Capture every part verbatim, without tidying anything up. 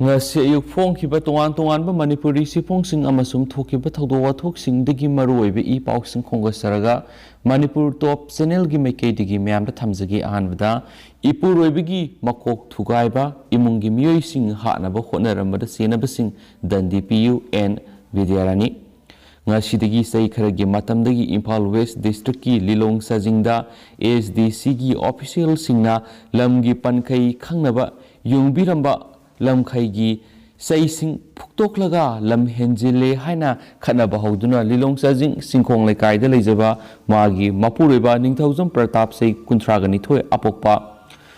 ꯉꯁꯤ ꯑꯌꯨꯛ ꯐꯣꯡꯈꯤꯕ ꯇꯣꯉꯥꯟ ꯇꯣꯉꯥꯟꯕ ꯃꯅꯤꯄꯨꯔꯤ ꯆꯦꯐꯣꯡꯁꯤꯡ ꯑꯃꯁꯨꯡ ꯊꯣꯛꯈꯤꯕ ꯊꯧꯗꯣꯛ ꯋꯥꯊꯣꯛꯁꯤꯡꯗꯒꯤ ꯃꯔꯨꯑꯣꯏꯕ ꯏ ꯄꯥꯎꯁꯤꯡ ꯈꯣꯝꯒꯠꯆꯔꯒ, ꯃꯅꯤꯄꯨꯔ ꯇꯣꯞ ꯆꯦꯅꯦꯜꯒꯤ ꯃꯥꯏꯀꯩꯗꯒꯤ ꯃꯌꯥꯝꯗ ꯊꯝꯖꯒꯦ꯫ ꯑꯍꯥꯟꯕꯗ, ꯏꯄꯨꯔꯣꯏꯕꯒꯤ ꯃꯀꯣꯛ ꯊꯨꯒꯥꯏꯕ, ꯏꯃꯨꯡꯒꯤ ꯃꯤꯑꯣꯏꯁꯤꯡ ꯍꯥꯠꯅꯕ ꯍꯣꯠꯅꯔꯝꯕꯗ ꯆꯦꯟꯅꯕꯁꯤꯡ ꯗꯟꯗꯤ ꯄꯤꯌꯨ, ꯑꯦꯟ ꯕꯤꯗ꯭ꯌꯥꯔꯥꯅꯤ꯫ ꯉꯁꯤꯗꯒꯤ ꯆꯍꯤ ꯈꯔꯒꯤ ꯃꯇꯝꯗꯒꯤ ꯏꯝꯐꯥꯜ ꯋꯦꯁ ꯗꯤꯁꯇ꯭ꯔꯤꯛꯀꯤ ꯂꯤꯂꯣꯡ ꯆꯥꯖꯤꯡꯗ ꯑꯦꯁ ꯗꯤ ꯁꯤꯒꯤ ꯑꯣꯐꯤꯁꯤꯌꯦꯜꯁꯤꯡꯅ ꯂꯝꯒꯤ ꯄꯟꯈꯩ ꯈꯪꯅꯕ ꯌꯨꯡꯕꯤꯔꯝꯕ ꯂꯝꯈꯩꯒꯤ ꯆꯩꯁꯤꯡ ꯐꯨꯛꯇꯣꯛꯂꯒ ꯂꯝ ꯍꯦꯟꯖꯤꯜꯂꯦ ꯍꯥꯏꯅ ꯈꯠꯅꯕ ꯍꯧꯗꯨꯅ ꯂꯤꯂꯣꯡ ꯆꯥꯖꯤꯡ ꯆꯤꯡꯈꯣꯡ ꯂꯩꯀꯥꯏꯗ ꯂꯩꯖꯕ ꯃꯥꯒꯤ ꯃꯄꯨꯔꯣꯏꯕ ꯅꯤꯡꯊꯧꯖꯝ ꯄ꯭ꯔꯇꯥꯞ ꯆꯍꯤ ꯀꯨꯟꯊ꯭ꯔꯥꯒ ꯅꯤꯊꯣꯏ ꯑꯄꯣꯛꯄ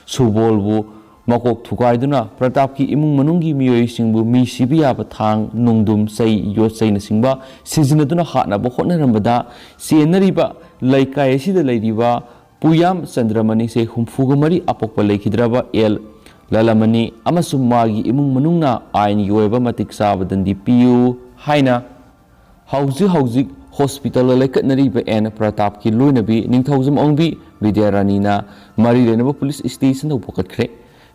ꯁꯨꯕꯣꯜꯕꯨ ꯃꯀꯣꯛ ꯊꯨꯒꯥꯏꯗꯨꯅ ꯄ꯭ꯔꯇꯥꯞꯀꯤ ꯏꯃꯨꯡ ꯃꯅꯨꯡꯒꯤ ꯃꯤꯑꯣꯏꯁꯤꯡꯕꯨ ꯃꯤ ꯁꯤꯕ ꯌꯥꯕ ꯊꯥꯡ, ꯅꯨꯡꯗꯨꯝ, ꯆꯩ, ꯌꯣꯠ ꯆꯩꯅꯆꯤꯡꯕ ꯁꯤꯖꯤꯟꯅꯗꯨꯅ ꯍꯥꯠꯅꯕ ꯍꯣꯠꯅꯔꯝꯕꯗ ꯆꯦꯟꯅꯔꯤꯕ ꯂꯩꯀꯥꯏ ꯑꯁꯤꯗ ꯂꯩꯔꯤꯕ ꯄꯨꯌꯥꯝ ꯆꯟꯗ꯭ꯔꯃꯅꯤ ꯆꯍꯤ ꯍꯨꯝꯐꯨꯒ ꯃꯔꯤ ꯑꯄꯣꯛꯄ ꯂꯩꯈꯤꯗ꯭ꯔꯕ ꯑꯦꯜ ꯂꯂꯃꯅꯤ ꯑꯃꯁꯨꯡ ꯃꯥꯒꯤ ꯏꯃꯨꯡ ꯃꯅꯨꯡꯅ ꯑꯥꯏꯟꯒꯤ ꯑꯣꯏꯕ ꯃꯇꯤꯛ ꯆꯥꯕ ꯗꯟꯗꯤ ꯄꯤꯌꯨ ꯍꯥꯏꯅ ꯍꯧꯖꯤꯛ ꯍꯧꯖꯤꯛ ꯍꯣꯁꯄꯤꯇꯥꯜꯗ ꯂꯩꯈꯠꯅꯔꯤꯕ ꯑꯦꯟ ꯄ꯭ꯔꯇꯥꯞꯀꯤ ꯂꯣꯏꯅꯕꯤ ꯅꯤꯡꯊꯧꯖꯝ ꯑꯣꯡꯕꯤ ꯕꯤꯗ꯭ꯌꯥꯔꯥꯅꯤꯅ ꯃꯔꯤ ꯂꯩꯅꯕ ꯄꯨꯂꯤꯁ ꯁ꯭ꯇꯦꯁꯟꯗ ꯄꯨꯈꯠꯈ꯭ꯔꯦ꯫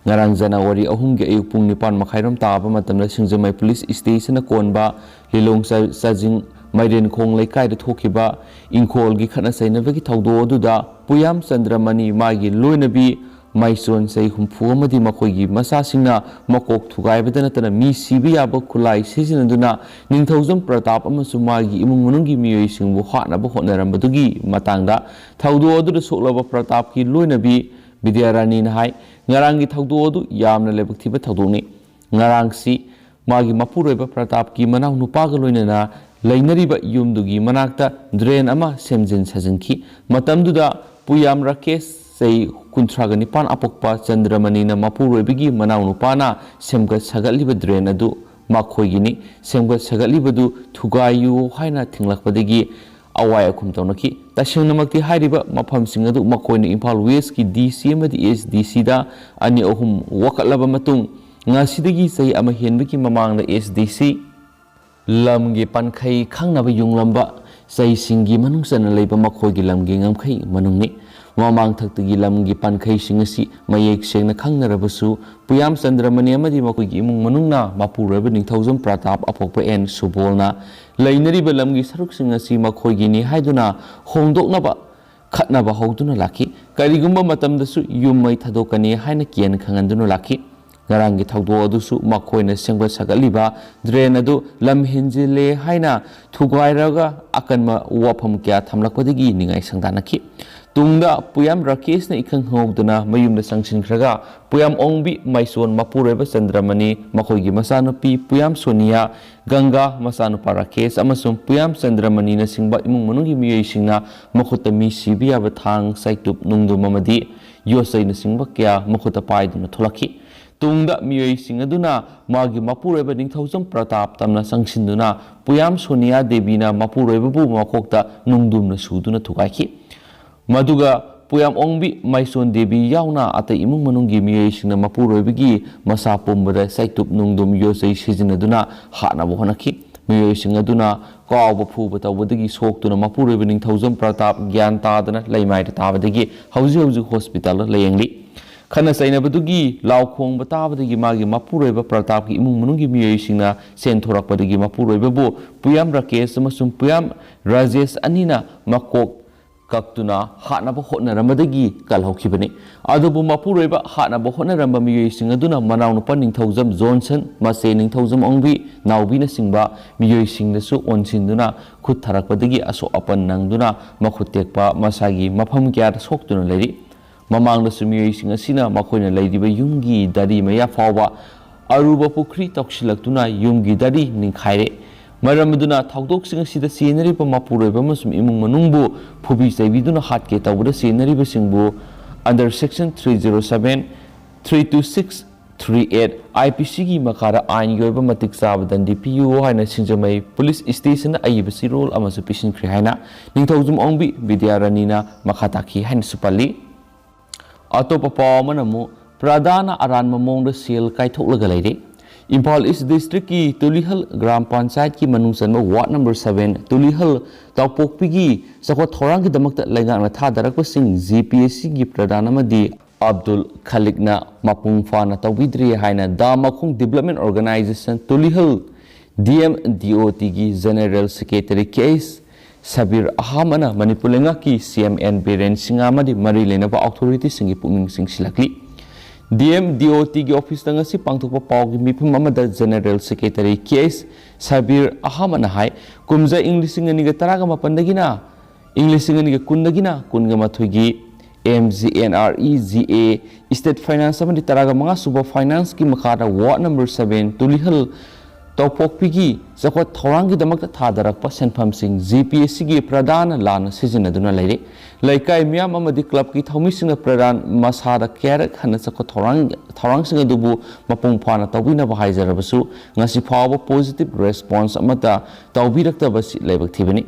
ꯉꯔꯥꯡ ꯖꯅꯋꯥꯔꯤ ꯑꯍꯨꯝꯒꯤ ꯑꯌꯨꯛ ꯄꯨꯡ ꯅꯤꯄꯥꯟ ꯃꯈꯥꯏꯔꯣꯝ ꯇꯥꯕ ꯃꯇꯝꯗ ꯁꯤꯡꯖꯃꯩ ꯄꯨꯂꯤꯁ ꯁ꯭ꯇꯦꯁꯟꯅ ꯀꯣꯟꯕ ꯂꯤꯂꯣꯡ ꯆ-, ꯆꯥꯖꯤꯡ ꯃꯥꯏꯔꯦꯟꯈꯣꯡ ꯂꯩꯀꯥꯏꯗ ꯊꯣꯛꯈꯤꯕ ꯏꯪꯈꯣꯜꯒꯤ ꯈꯠꯅ ꯆꯩꯅꯕꯒꯤ ꯊꯧꯗꯣꯛ ꯑꯗꯨꯗ ꯄꯨꯌꯥꯝ ꯆꯟꯗ꯭ꯔꯃꯅꯤ, ꯃꯥꯒꯤ ꯂꯣꯏꯅꯕꯤ ꯃꯥꯏꯆꯣꯟ ꯆꯍꯤ ꯍꯨꯝꯐꯨ ꯑꯃꯗꯤ ꯃꯈꯣꯏꯒꯤ ꯃꯆꯥꯁꯤꯡꯅ ꯃꯀꯣꯛ ꯊꯨꯒꯥꯏꯕꯗ ꯅꯠꯇꯅ ꯃꯤ ꯁꯤꯕ ꯌꯥꯕ ꯈꯨꯠꯂꯥꯏ ꯁꯤꯖꯤꯟꯅꯗꯨꯅ ꯅꯤꯡꯊꯧꯖꯝ ꯄ꯭ꯔꯇꯥꯞ ꯑꯃꯁꯨꯡ ꯃꯥꯒꯤ ꯏꯃꯨꯡ ꯃꯅꯨꯡꯒꯤ ꯃꯤꯑꯣꯏꯁꯤꯡꯕꯨ ꯍꯥꯠꯅꯕ ꯍꯣꯠꯅꯔꯝꯕꯗꯨꯒꯤ ꯃꯇꯥꯡꯗ ꯊꯧꯗꯣꯛ ꯑꯗꯨꯗ ꯁꯣꯛꯂꯕ ꯄ꯭ꯔꯇꯥꯞꯀꯤ ꯂꯣꯏꯅꯕꯤ ꯕꯤꯗ꯭ꯌꯥꯔꯥꯅꯤꯅ ꯍꯥꯏ, ꯉꯔꯥꯡꯒꯤ ꯊꯧꯗꯣꯛ ꯑꯗꯨ ꯌꯥꯝꯅ ꯂꯥꯏꯕꯛ ꯊꯤꯕ ꯊꯧꯗꯣꯛꯅꯤ꯫ ꯉꯔꯥꯡꯁꯤ ꯃꯥꯒꯤ ꯃꯄꯨꯔꯣꯏꯕ ꯄ꯭ꯔꯇꯥꯞꯀꯤ ꯃꯅꯥꯎ ꯅꯨꯄꯥꯒ ꯂꯣꯏꯅꯅ ꯂꯩꯅꯔꯤꯕ ꯌꯨꯝꯗꯨꯒꯤ ꯃꯅꯥꯛꯇ ꯗ꯭ꯔꯦꯟ ꯑꯃ ꯁꯦꯝꯖꯤꯟ ꯁꯥꯖꯤꯟꯈꯤ꯫ ꯃꯇꯝꯗꯨꯗ ꯄꯨꯌꯥꯝ ꯔꯥꯀꯦꯁ, ꯆꯍꯤ ꯀꯨꯟꯊ꯭ꯔꯥꯒ ꯅꯤꯄꯥꯟ ꯑꯄꯣꯛꯄ ꯆꯟꯗ꯭ꯔꯃꯅꯤꯅ ꯃꯄꯨꯔꯣꯏꯕꯒꯤ ꯃꯅꯥꯎ ꯅꯨꯄꯥꯅ ꯁꯦꯝꯒꯠ ꯁꯥꯒꯠꯂꯤꯕ ꯗ꯭ꯔꯦꯟ ꯑꯗꯨ ꯃꯈꯣꯏꯒꯤꯅꯤ, ꯁꯦꯝꯒꯠ ꯁꯥꯒꯠꯂꯤꯕꯗꯨ ꯊꯨꯒꯥꯏꯌꯨ ꯍꯥꯏꯅ ꯊꯤꯡꯂꯛꯄꯗꯒꯤ ꯑꯋꯥꯏ ꯑꯈꯨꯝ ꯇꯧꯅꯈꯤ꯫ ꯇꯁꯦꯡꯅꯃꯛꯇꯤ ꯍꯥꯏꯔꯤꯕ ꯃꯐꯝꯁꯤꯡ ꯑꯗꯨ ꯃꯈꯣꯏꯅ ꯏꯝꯐꯥꯜ ꯋꯦꯁꯀꯤ ꯗꯤ ꯁꯤ ꯑꯃꯗꯤ ꯑꯦꯁ ꯗꯤ ꯁꯤꯗ ꯑꯅꯤ ꯑꯍꯨꯝ ꯋꯥꯀꯠꯂꯕ ꯃꯇꯨꯡ, ꯉꯁꯤꯗꯒꯤ ꯆꯍꯤ ꯑꯃ ꯍꯦꯟꯕꯒꯤ ꯃꯃꯥꯡꯗ ꯑꯦꯁ ꯗꯤ ꯁꯤ ꯂꯝꯒꯤ ꯄꯟꯈꯩ ꯈꯪꯅꯕ ꯌꯨꯡꯂꯝꯕ ꯆꯩꯁꯤꯡꯒꯤ ꯃꯅꯨꯡ ꯆꯟꯅ ꯂꯩꯕ ꯃꯈꯣꯏꯒꯤ ꯂꯝꯒꯤ ꯉꯝꯈꯩ ꯃꯅꯨꯡꯅꯤ꯫ ꯃꯃꯥꯡꯊꯛꯇꯒꯤ ꯂꯝꯒꯤ ꯄꯥꯟꯈꯩꯁꯤꯡ ꯑꯁꯤ ꯃꯌꯦꯛ ꯁꯦꯡꯅ ꯈꯪꯅꯔꯕꯁꯨ, ꯄꯨꯌꯥꯝ ꯆꯟꯗ꯭ꯔꯃꯅꯤ ꯑꯃꯗꯤ ꯃꯈꯣꯏꯒꯤ ꯏꯃꯨꯡ ꯃꯅꯨꯡꯅ ꯃꯄꯨꯔꯣꯏꯕ ꯅꯤꯡꯊꯧꯖꯝ ꯄ꯭ꯔꯇꯥꯞ ꯑꯄꯣꯛꯄ ꯑꯦꯟ ꯁꯨꯕꯣꯜꯅ ꯂꯩꯅꯔꯤꯕ ꯂꯝꯒꯤ ꯁꯔꯨꯛꯁꯤꯡ ꯑꯁꯤ ꯃꯈꯣꯏꯒꯤꯅꯤ ꯍꯥꯏꯗꯨꯅ ꯍꯣꯡꯗꯣꯛꯅꯕ ꯈꯠꯅꯕ ꯍꯧꯗꯨꯅ ꯂꯥꯛꯈꯤ꯫ ꯀꯔꯤꯒꯨꯝꯕ ꯃꯇꯝꯗꯁꯨ ꯌꯨꯝ ꯃꯩ ꯊꯥꯗꯣꯛꯀꯅꯤ ꯍꯥꯏꯅ ꯀꯤꯍꯟ ꯈꯪꯍꯟꯗꯨꯅ ꯂꯥꯛꯈꯤ꯫ ꯉꯔꯥꯡꯒꯤ ꯊꯧꯗꯣꯛ ꯑꯗꯨꯁꯨ ꯃꯈꯣꯏꯅ ꯁꯦꯝꯒꯠ ꯁꯥꯒꯠꯂꯤꯕ ꯗ꯭ꯔꯦꯟ ꯑꯗꯨ ꯂꯝ ꯍꯦꯟꯖꯤꯜꯂꯦ ꯍꯥꯏꯅ ꯊꯨꯒꯥꯏꯔꯒ ꯑꯀꯟꯕ ꯋꯥꯐꯝ ꯀꯌꯥ ꯊꯝꯂꯛꯄꯗꯒꯤ ꯅꯤꯡꯉꯥꯏ ꯁꯪꯗꯥꯅꯈꯤ꯫ ꯇꯨꯡꯗ ꯄꯨꯌꯥꯝ ꯔꯥꯀꯦꯁꯅ ꯏꯈꯪ ꯈꯪꯍꯧꯗꯅ ꯃꯌꯨꯝꯗ ꯆꯪꯁꯤꯟꯈ꯭ꯔꯒ ꯄꯨꯌꯥꯝ ꯑꯣꯡꯕꯤ, ꯃꯥꯏꯁꯣꯟ ꯃꯄꯨꯔꯣꯏꯕ ꯆꯟꯗ꯭ꯔꯃꯅꯤ, ꯃꯈꯣꯏꯒꯤ ꯃꯆꯥꯅꯨꯄꯤ ꯄꯨꯌꯥꯝ ꯁꯣꯅꯤꯌꯥ, ꯒꯪꯒꯥ, ꯃꯆꯥꯅꯨꯄꯥ ꯔꯥꯀꯦꯁ ꯑꯃꯁꯨꯡ ꯄꯨꯌꯥꯝ ꯆꯟꯗ꯭ꯔꯃꯅꯤꯅꯆꯤꯡꯕ ꯏꯃꯨꯡ ꯃꯅꯨꯡꯒꯤ ꯃꯤꯑꯣꯏꯁꯤꯡꯅ ꯃꯈꯨꯠꯇ ꯃꯤ ꯁꯤꯕ ꯌꯥꯕ ꯊꯥꯡ, ꯆꯩꯇꯨꯞ, ꯅꯨꯡꯗꯨꯝ ꯑꯃꯗꯤ ꯌꯣꯠꯆꯩꯅꯆꯤꯡꯕ ꯀꯌꯥ ꯃꯈꯨꯠꯇ ꯄꯥꯏꯗꯨꯅ ꯊꯣꯛꯂꯛꯈꯤ꯫ ꯇꯨꯡꯗ ꯃꯤꯑꯣꯏꯁꯤꯡ ꯑꯗꯨꯅ ꯃꯥꯒꯤ ꯃꯄꯨꯔꯣꯏꯕ ꯅꯤꯡꯊꯧꯖꯝ ꯄ꯭ꯔꯇꯥꯞ ꯇꯝꯅ ꯆꯪꯁꯤꯟꯗꯨꯅ ꯄꯨꯌꯥꯝ ꯁꯣꯅꯤꯌꯥ ꯗꯦꯕꯤꯅ ꯃꯄꯨꯔꯣꯏꯕꯕꯨ ꯃꯀꯣꯛꯇ ꯅꯨꯡꯗꯨꯝꯅ ꯁꯨꯗꯨꯅ ꯊꯨꯒꯥꯏꯈꯤ꯫ ꯃꯗꯨꯒ ꯄꯨꯌꯥꯝ ꯑꯣꯡꯕꯤ, ꯃꯥꯏꯁꯣꯟ ꯗꯦꯕꯤ ꯌꯥꯎꯅ ꯑꯇꯩ ꯏꯃꯨꯡ ꯃꯅꯨꯡꯒꯤ ꯃꯤꯑꯣꯏꯁꯤꯡꯅ ꯃꯄꯨꯔꯣꯏꯕꯒꯤ ꯃꯁꯥ ꯄꯨꯝꯕꯗ ꯆꯩꯇꯨꯞ, ꯅꯨꯡꯗꯨꯝ, ꯌꯣꯠꯆꯩ ꯁꯤꯖꯤꯟꯅꯗꯨꯅ ꯍꯥꯠꯅꯕ ꯍꯣꯠꯅꯈꯤ꯫ ꯃꯤꯑꯣꯏꯁꯤꯡ ꯑꯗꯨꯅ ꯀꯥꯎꯕ ꯐꯨꯕ ꯇꯧꯕꯗꯒꯤ ꯁꯣꯛꯇꯨꯅ ꯃꯄꯨꯔꯣꯏꯕ ꯅꯤꯡꯊꯧꯖꯝ ꯄ꯭ꯔꯇꯥꯞ ꯒ꯭ꯌꯥꯟ ꯇꯥꯗꯅ ꯂꯩꯃꯥꯏꯗ ꯇꯥꯕꯗꯒꯤ ꯍꯧꯖꯤꯛ ꯍꯧꯖꯤꯛ ꯍꯣꯁꯄꯤꯇꯥꯜꯗ ꯂꯥꯌꯦꯡꯂꯤ꯫ ꯈꯠꯅ ꯆꯩꯅꯕꯗꯨꯒꯤ ꯂꯥꯎ ꯈꯣꯡꯕ ꯇꯥꯕꯗꯒꯤ ꯃꯥꯒꯤ ꯃꯄꯨꯔꯣꯏꯕ ꯄ꯭ꯔꯇꯥꯞꯀꯤ ꯏꯃꯨꯡ ꯃꯅꯨꯡꯒꯤ ꯃꯤꯑꯣꯏꯁꯤꯡꯅ ꯆꯦꯟꯊꯣꯔꯛꯄꯗꯒꯤ ꯃꯄꯨꯔꯣꯏꯕꯕꯨ ꯄꯨꯌꯥꯝ ꯔꯥꯀꯦꯁ ꯑꯃꯁꯨꯡ ꯄꯨꯌꯥꯝ ꯔꯥꯖꯦꯁ ꯑꯅꯤꯅ ꯃꯀꯣꯛ ꯀꯛꯇꯨꯅ ꯍꯥꯠꯅꯕ ꯍꯣꯠꯅꯔꯝꯕꯗꯒꯤ ꯀꯜꯍꯧꯈꯤꯕꯅꯤ꯫ ꯑꯗꯨꯕꯨ ꯃꯄꯨꯔꯣꯏꯕ ꯍꯥꯠꯅꯕ ꯍꯣꯠꯅꯔꯝꯕ ꯃꯤꯑꯣꯏꯁꯤꯡ ꯑꯗꯨꯅ ꯃꯅꯥꯎꯅꯨꯄꯥ ꯅꯤꯡꯊꯧꯖꯝ ꯖꯣꯟꯁꯟ, ꯃꯆꯦ ꯅꯤꯡꯊꯧꯖꯝ ꯑꯣꯡꯕꯤ, ꯅꯥꯎꯕꯤꯅꯆꯤꯡꯕ ꯃꯤꯑꯣꯏꯁꯤꯡꯗꯁꯨ ꯑꯣꯟꯁꯤꯟꯗꯨꯅ ꯈꯨꯠ ꯊꯥꯔꯛꯄꯗꯒꯤ ꯑꯁꯣꯛ ꯑꯄꯟ ꯅꯪꯗꯨꯅ ꯃꯈꯨꯠ ꯇꯦꯛꯄ, ꯃꯁꯥꯒꯤ ꯃꯐꯝ ꯀꯌꯥꯗ ꯁꯣꯛꯇꯨꯅ ꯂꯩꯔꯤ꯫ ꯃꯃꯥꯡꯗꯁꯨ ꯃꯤꯑꯣꯏꯁꯤꯡ ꯑꯁꯤꯅ ꯃꯈꯣꯏꯅ ꯂꯩꯔꯤꯕ ꯌꯨꯝꯒꯤ ꯗꯔꯤ ꯃꯌꯥ ꯐꯥꯎꯕ ꯑꯔꯨꯕ ꯄꯨꯈ꯭ꯔꯤ ꯇꯧꯁꯤꯜꯂꯛꯇꯨꯅ ꯌꯨꯝꯒꯤ ꯗꯔꯤ ꯅꯤꯡꯈꯥꯏꯔꯦ꯫ ꯃꯔꯝ ꯑꯗꯨꯅ ꯊꯧꯗꯣꯛꯁꯤꯡ ꯑꯁꯤꯗ ꯆꯦꯟꯅꯔꯤꯕ ꯃꯄꯨꯔꯣꯏꯕ ꯑꯃꯁꯨꯡ ꯏꯃꯨꯡ ꯃꯅꯨꯡꯕꯨ ꯐꯨꯕꯤ ꯆꯩꯕꯤꯗꯨꯅ ꯍꯥꯠꯀꯦ ꯇꯧꯕꯗ ꯆꯦꯟꯅꯔꯤꯕꯁꯤꯡꯕꯨ under section three zero seven, three two six, three eight I P C ꯒꯤ ꯃꯈꯥꯗ ꯑꯥꯏꯟꯒꯤ ꯑꯣꯏꯕ ꯃꯇꯤꯛ ꯆꯥꯕ ꯗꯟꯗꯤ ꯄꯤꯌꯨ ꯍꯥꯏꯅ ꯁꯤꯡꯖꯃꯩ ꯄꯨꯂꯤꯁ ꯁ꯭ꯇꯦꯁꯟꯅ ꯑꯏꯕ ꯆꯦꯔꯣꯜ ꯑꯃꯁꯨ ꯄꯤꯁꯤꯟꯈ꯭ꯔꯦ ꯍꯥꯏꯅ ꯅꯤꯡꯊꯧꯖꯝ ꯑꯣꯡꯕꯤ ꯕꯤꯗ꯭ꯌꯥꯔꯥꯅꯤꯅ ꯃꯈꯥ ꯇꯥꯈꯤ ꯍꯥꯏꯅꯁꯨ ꯄꯜꯂꯤ꯫ ꯑꯇꯣꯞꯄ ꯄꯥꯎ ꯑꯃꯅ ꯑꯃꯨꯛ ꯄ꯭ꯔꯗꯥꯅ ꯑꯔꯥꯟꯕ ꯃꯑꯣꯡꯗ ꯁꯦꯜ ꯀꯥꯏꯊꯣꯛꯂꯒ ꯂꯩꯔꯦ꯫ ꯏꯝꯐꯥꯜ ꯏꯁ ꯗꯤꯁꯇ꯭ꯔꯤꯛꯀꯤ ꯇꯨꯂꯤꯍꯜ ꯒ꯭ꯔꯥꯝ ꯄꯟꯆꯥꯌꯠꯀꯤ ꯃꯅꯨꯡ ꯆꯟꯕ ꯋꯥꯔꯗ ꯅꯝꯕꯔ ꯁꯚꯦꯟ ꯇꯨꯂꯤꯍꯜ ꯇꯥꯎꯄꯣꯛꯄꯤꯒꯤ ꯆꯥꯎꯈꯠ ꯊꯧꯔꯥꯡꯒꯤꯗꯃꯛꯇ ꯂꯩꯉꯥꯛꯅ ꯊꯥꯗꯔꯛꯄꯁꯤꯡ ꯖꯤ ꯄꯤ ꯑꯦꯁ ꯁꯤꯒꯤ ꯄ꯭ꯔꯙꯥꯟ ꯑꯃꯗꯤ ꯑꯕꯗꯨꯜ ꯈꯂꯤꯛꯅ ꯃꯄꯨꯡ ꯐꯥꯅ ꯇꯧꯕꯤꯗ꯭ꯔꯤ ꯍꯥꯏꯅ ꯗꯥ ꯃꯈꯣꯡ development organization Tulihal D M D O ꯇꯤꯒꯤ general secretary K S Sabir ꯑꯍꯃꯗꯅ ꯃꯅꯤꯄꯨꯔ ꯂꯩꯉꯥꯛꯀꯤ C M and Biren Singh ꯑꯃꯗꯤ ꯃꯔꯤ ꯂꯩꯅꯕ ꯑꯣꯊꯣꯔꯤꯇꯤꯁꯤꯡꯒꯤ ꯄꯨꯛꯅꯤꯡ ꯆꯤꯡꯁꯤꯜꯂꯛꯂꯤ꯫ ꯗꯤ ꯑꯦꯝ ꯗꯤ ꯑꯣ ꯇꯤꯒꯤ ꯑꯣꯐꯤꯁꯇ ꯉꯁꯤ ꯄꯥꯡꯊꯣꯛꯄ ꯄꯥꯎꯒꯤ ꯃꯤꯐꯝ ꯑꯃꯗ general secretary K S Sabir ꯑꯍꯃꯗꯅ ꯍꯥꯏ, ꯀꯨꯝꯖꯥ ꯏꯪ ꯂꯤꯁꯤꯡ ꯑꯅꯤꯒ ꯇꯔꯥꯒ ꯃꯥꯄꯟꯗꯒꯤꯅ ꯏꯪ ꯂꯤꯁꯤꯡ ꯑꯅꯤꯒ ꯀꯨꯟꯗꯒꯤꯅ ꯀꯨꯟꯒ ꯃꯥꯊꯣꯏꯒꯤ M G N R E G A, state finance ꯑꯃꯗꯤ ꯇꯔꯥꯒ ꯃꯉꯥ ꯁꯨꯕ ꯐꯥꯏꯅꯥꯟꯁꯀꯤ ꯃꯈꯥꯗ ꯋꯥꯔꯗ ꯅꯝꯕꯔ ꯁꯚꯦꯟ ꯇꯨꯂꯤꯍꯜ ꯇꯧꯄꯣꯛꯄꯤꯒꯤ ꯆꯥꯎꯈꯠ ꯊꯧꯔꯥꯡꯒꯤꯗꯃꯛꯇ ꯊꯥꯗꯔꯛꯄ ꯁꯦꯟꯐꯝꯁꯤꯡ ꯖꯤ ꯄꯤ ꯑꯦꯁ ꯁꯤꯒꯤ ꯄ꯭ꯔꯙꯥꯟꯅ ꯂꯥꯟꯅ ꯁꯤꯖꯤꯟꯅꯗꯨꯅ ꯂꯩꯔꯦ꯫ ꯂꯩꯀꯥꯏ ꯃꯤꯌꯥꯝ ꯑꯃꯗꯤ ꯀ꯭ꯂꯕꯀꯤ ꯊꯧꯃꯤꯁꯤꯡꯅ ꯄ꯭ꯔꯙꯥꯟ ꯃꯁꯥꯗ ꯀꯌꯥꯔꯛ ꯍꯟꯅ ꯆꯥꯎꯈꯠ ꯊꯧꯔꯥꯡ, ꯊꯧꯔꯥꯡꯁꯤꯡ ꯑꯗꯨꯕꯨ ꯃꯄꯨꯡ ꯐꯥꯅ ꯇꯧꯕꯤꯅꯕ ꯍꯥꯏꯖꯔꯕꯁꯨ, ꯉꯁꯤ ꯐꯥꯎꯕ ꯄꯣꯖꯤꯇꯤꯚ ꯔꯦꯁꯄꯣꯟꯁ ꯑꯃꯠꯇ ꯇꯧꯕꯤꯔꯛꯇꯕꯁꯤ ꯂꯥꯏꯕꯛ ꯊꯤꯕꯅꯤ꯫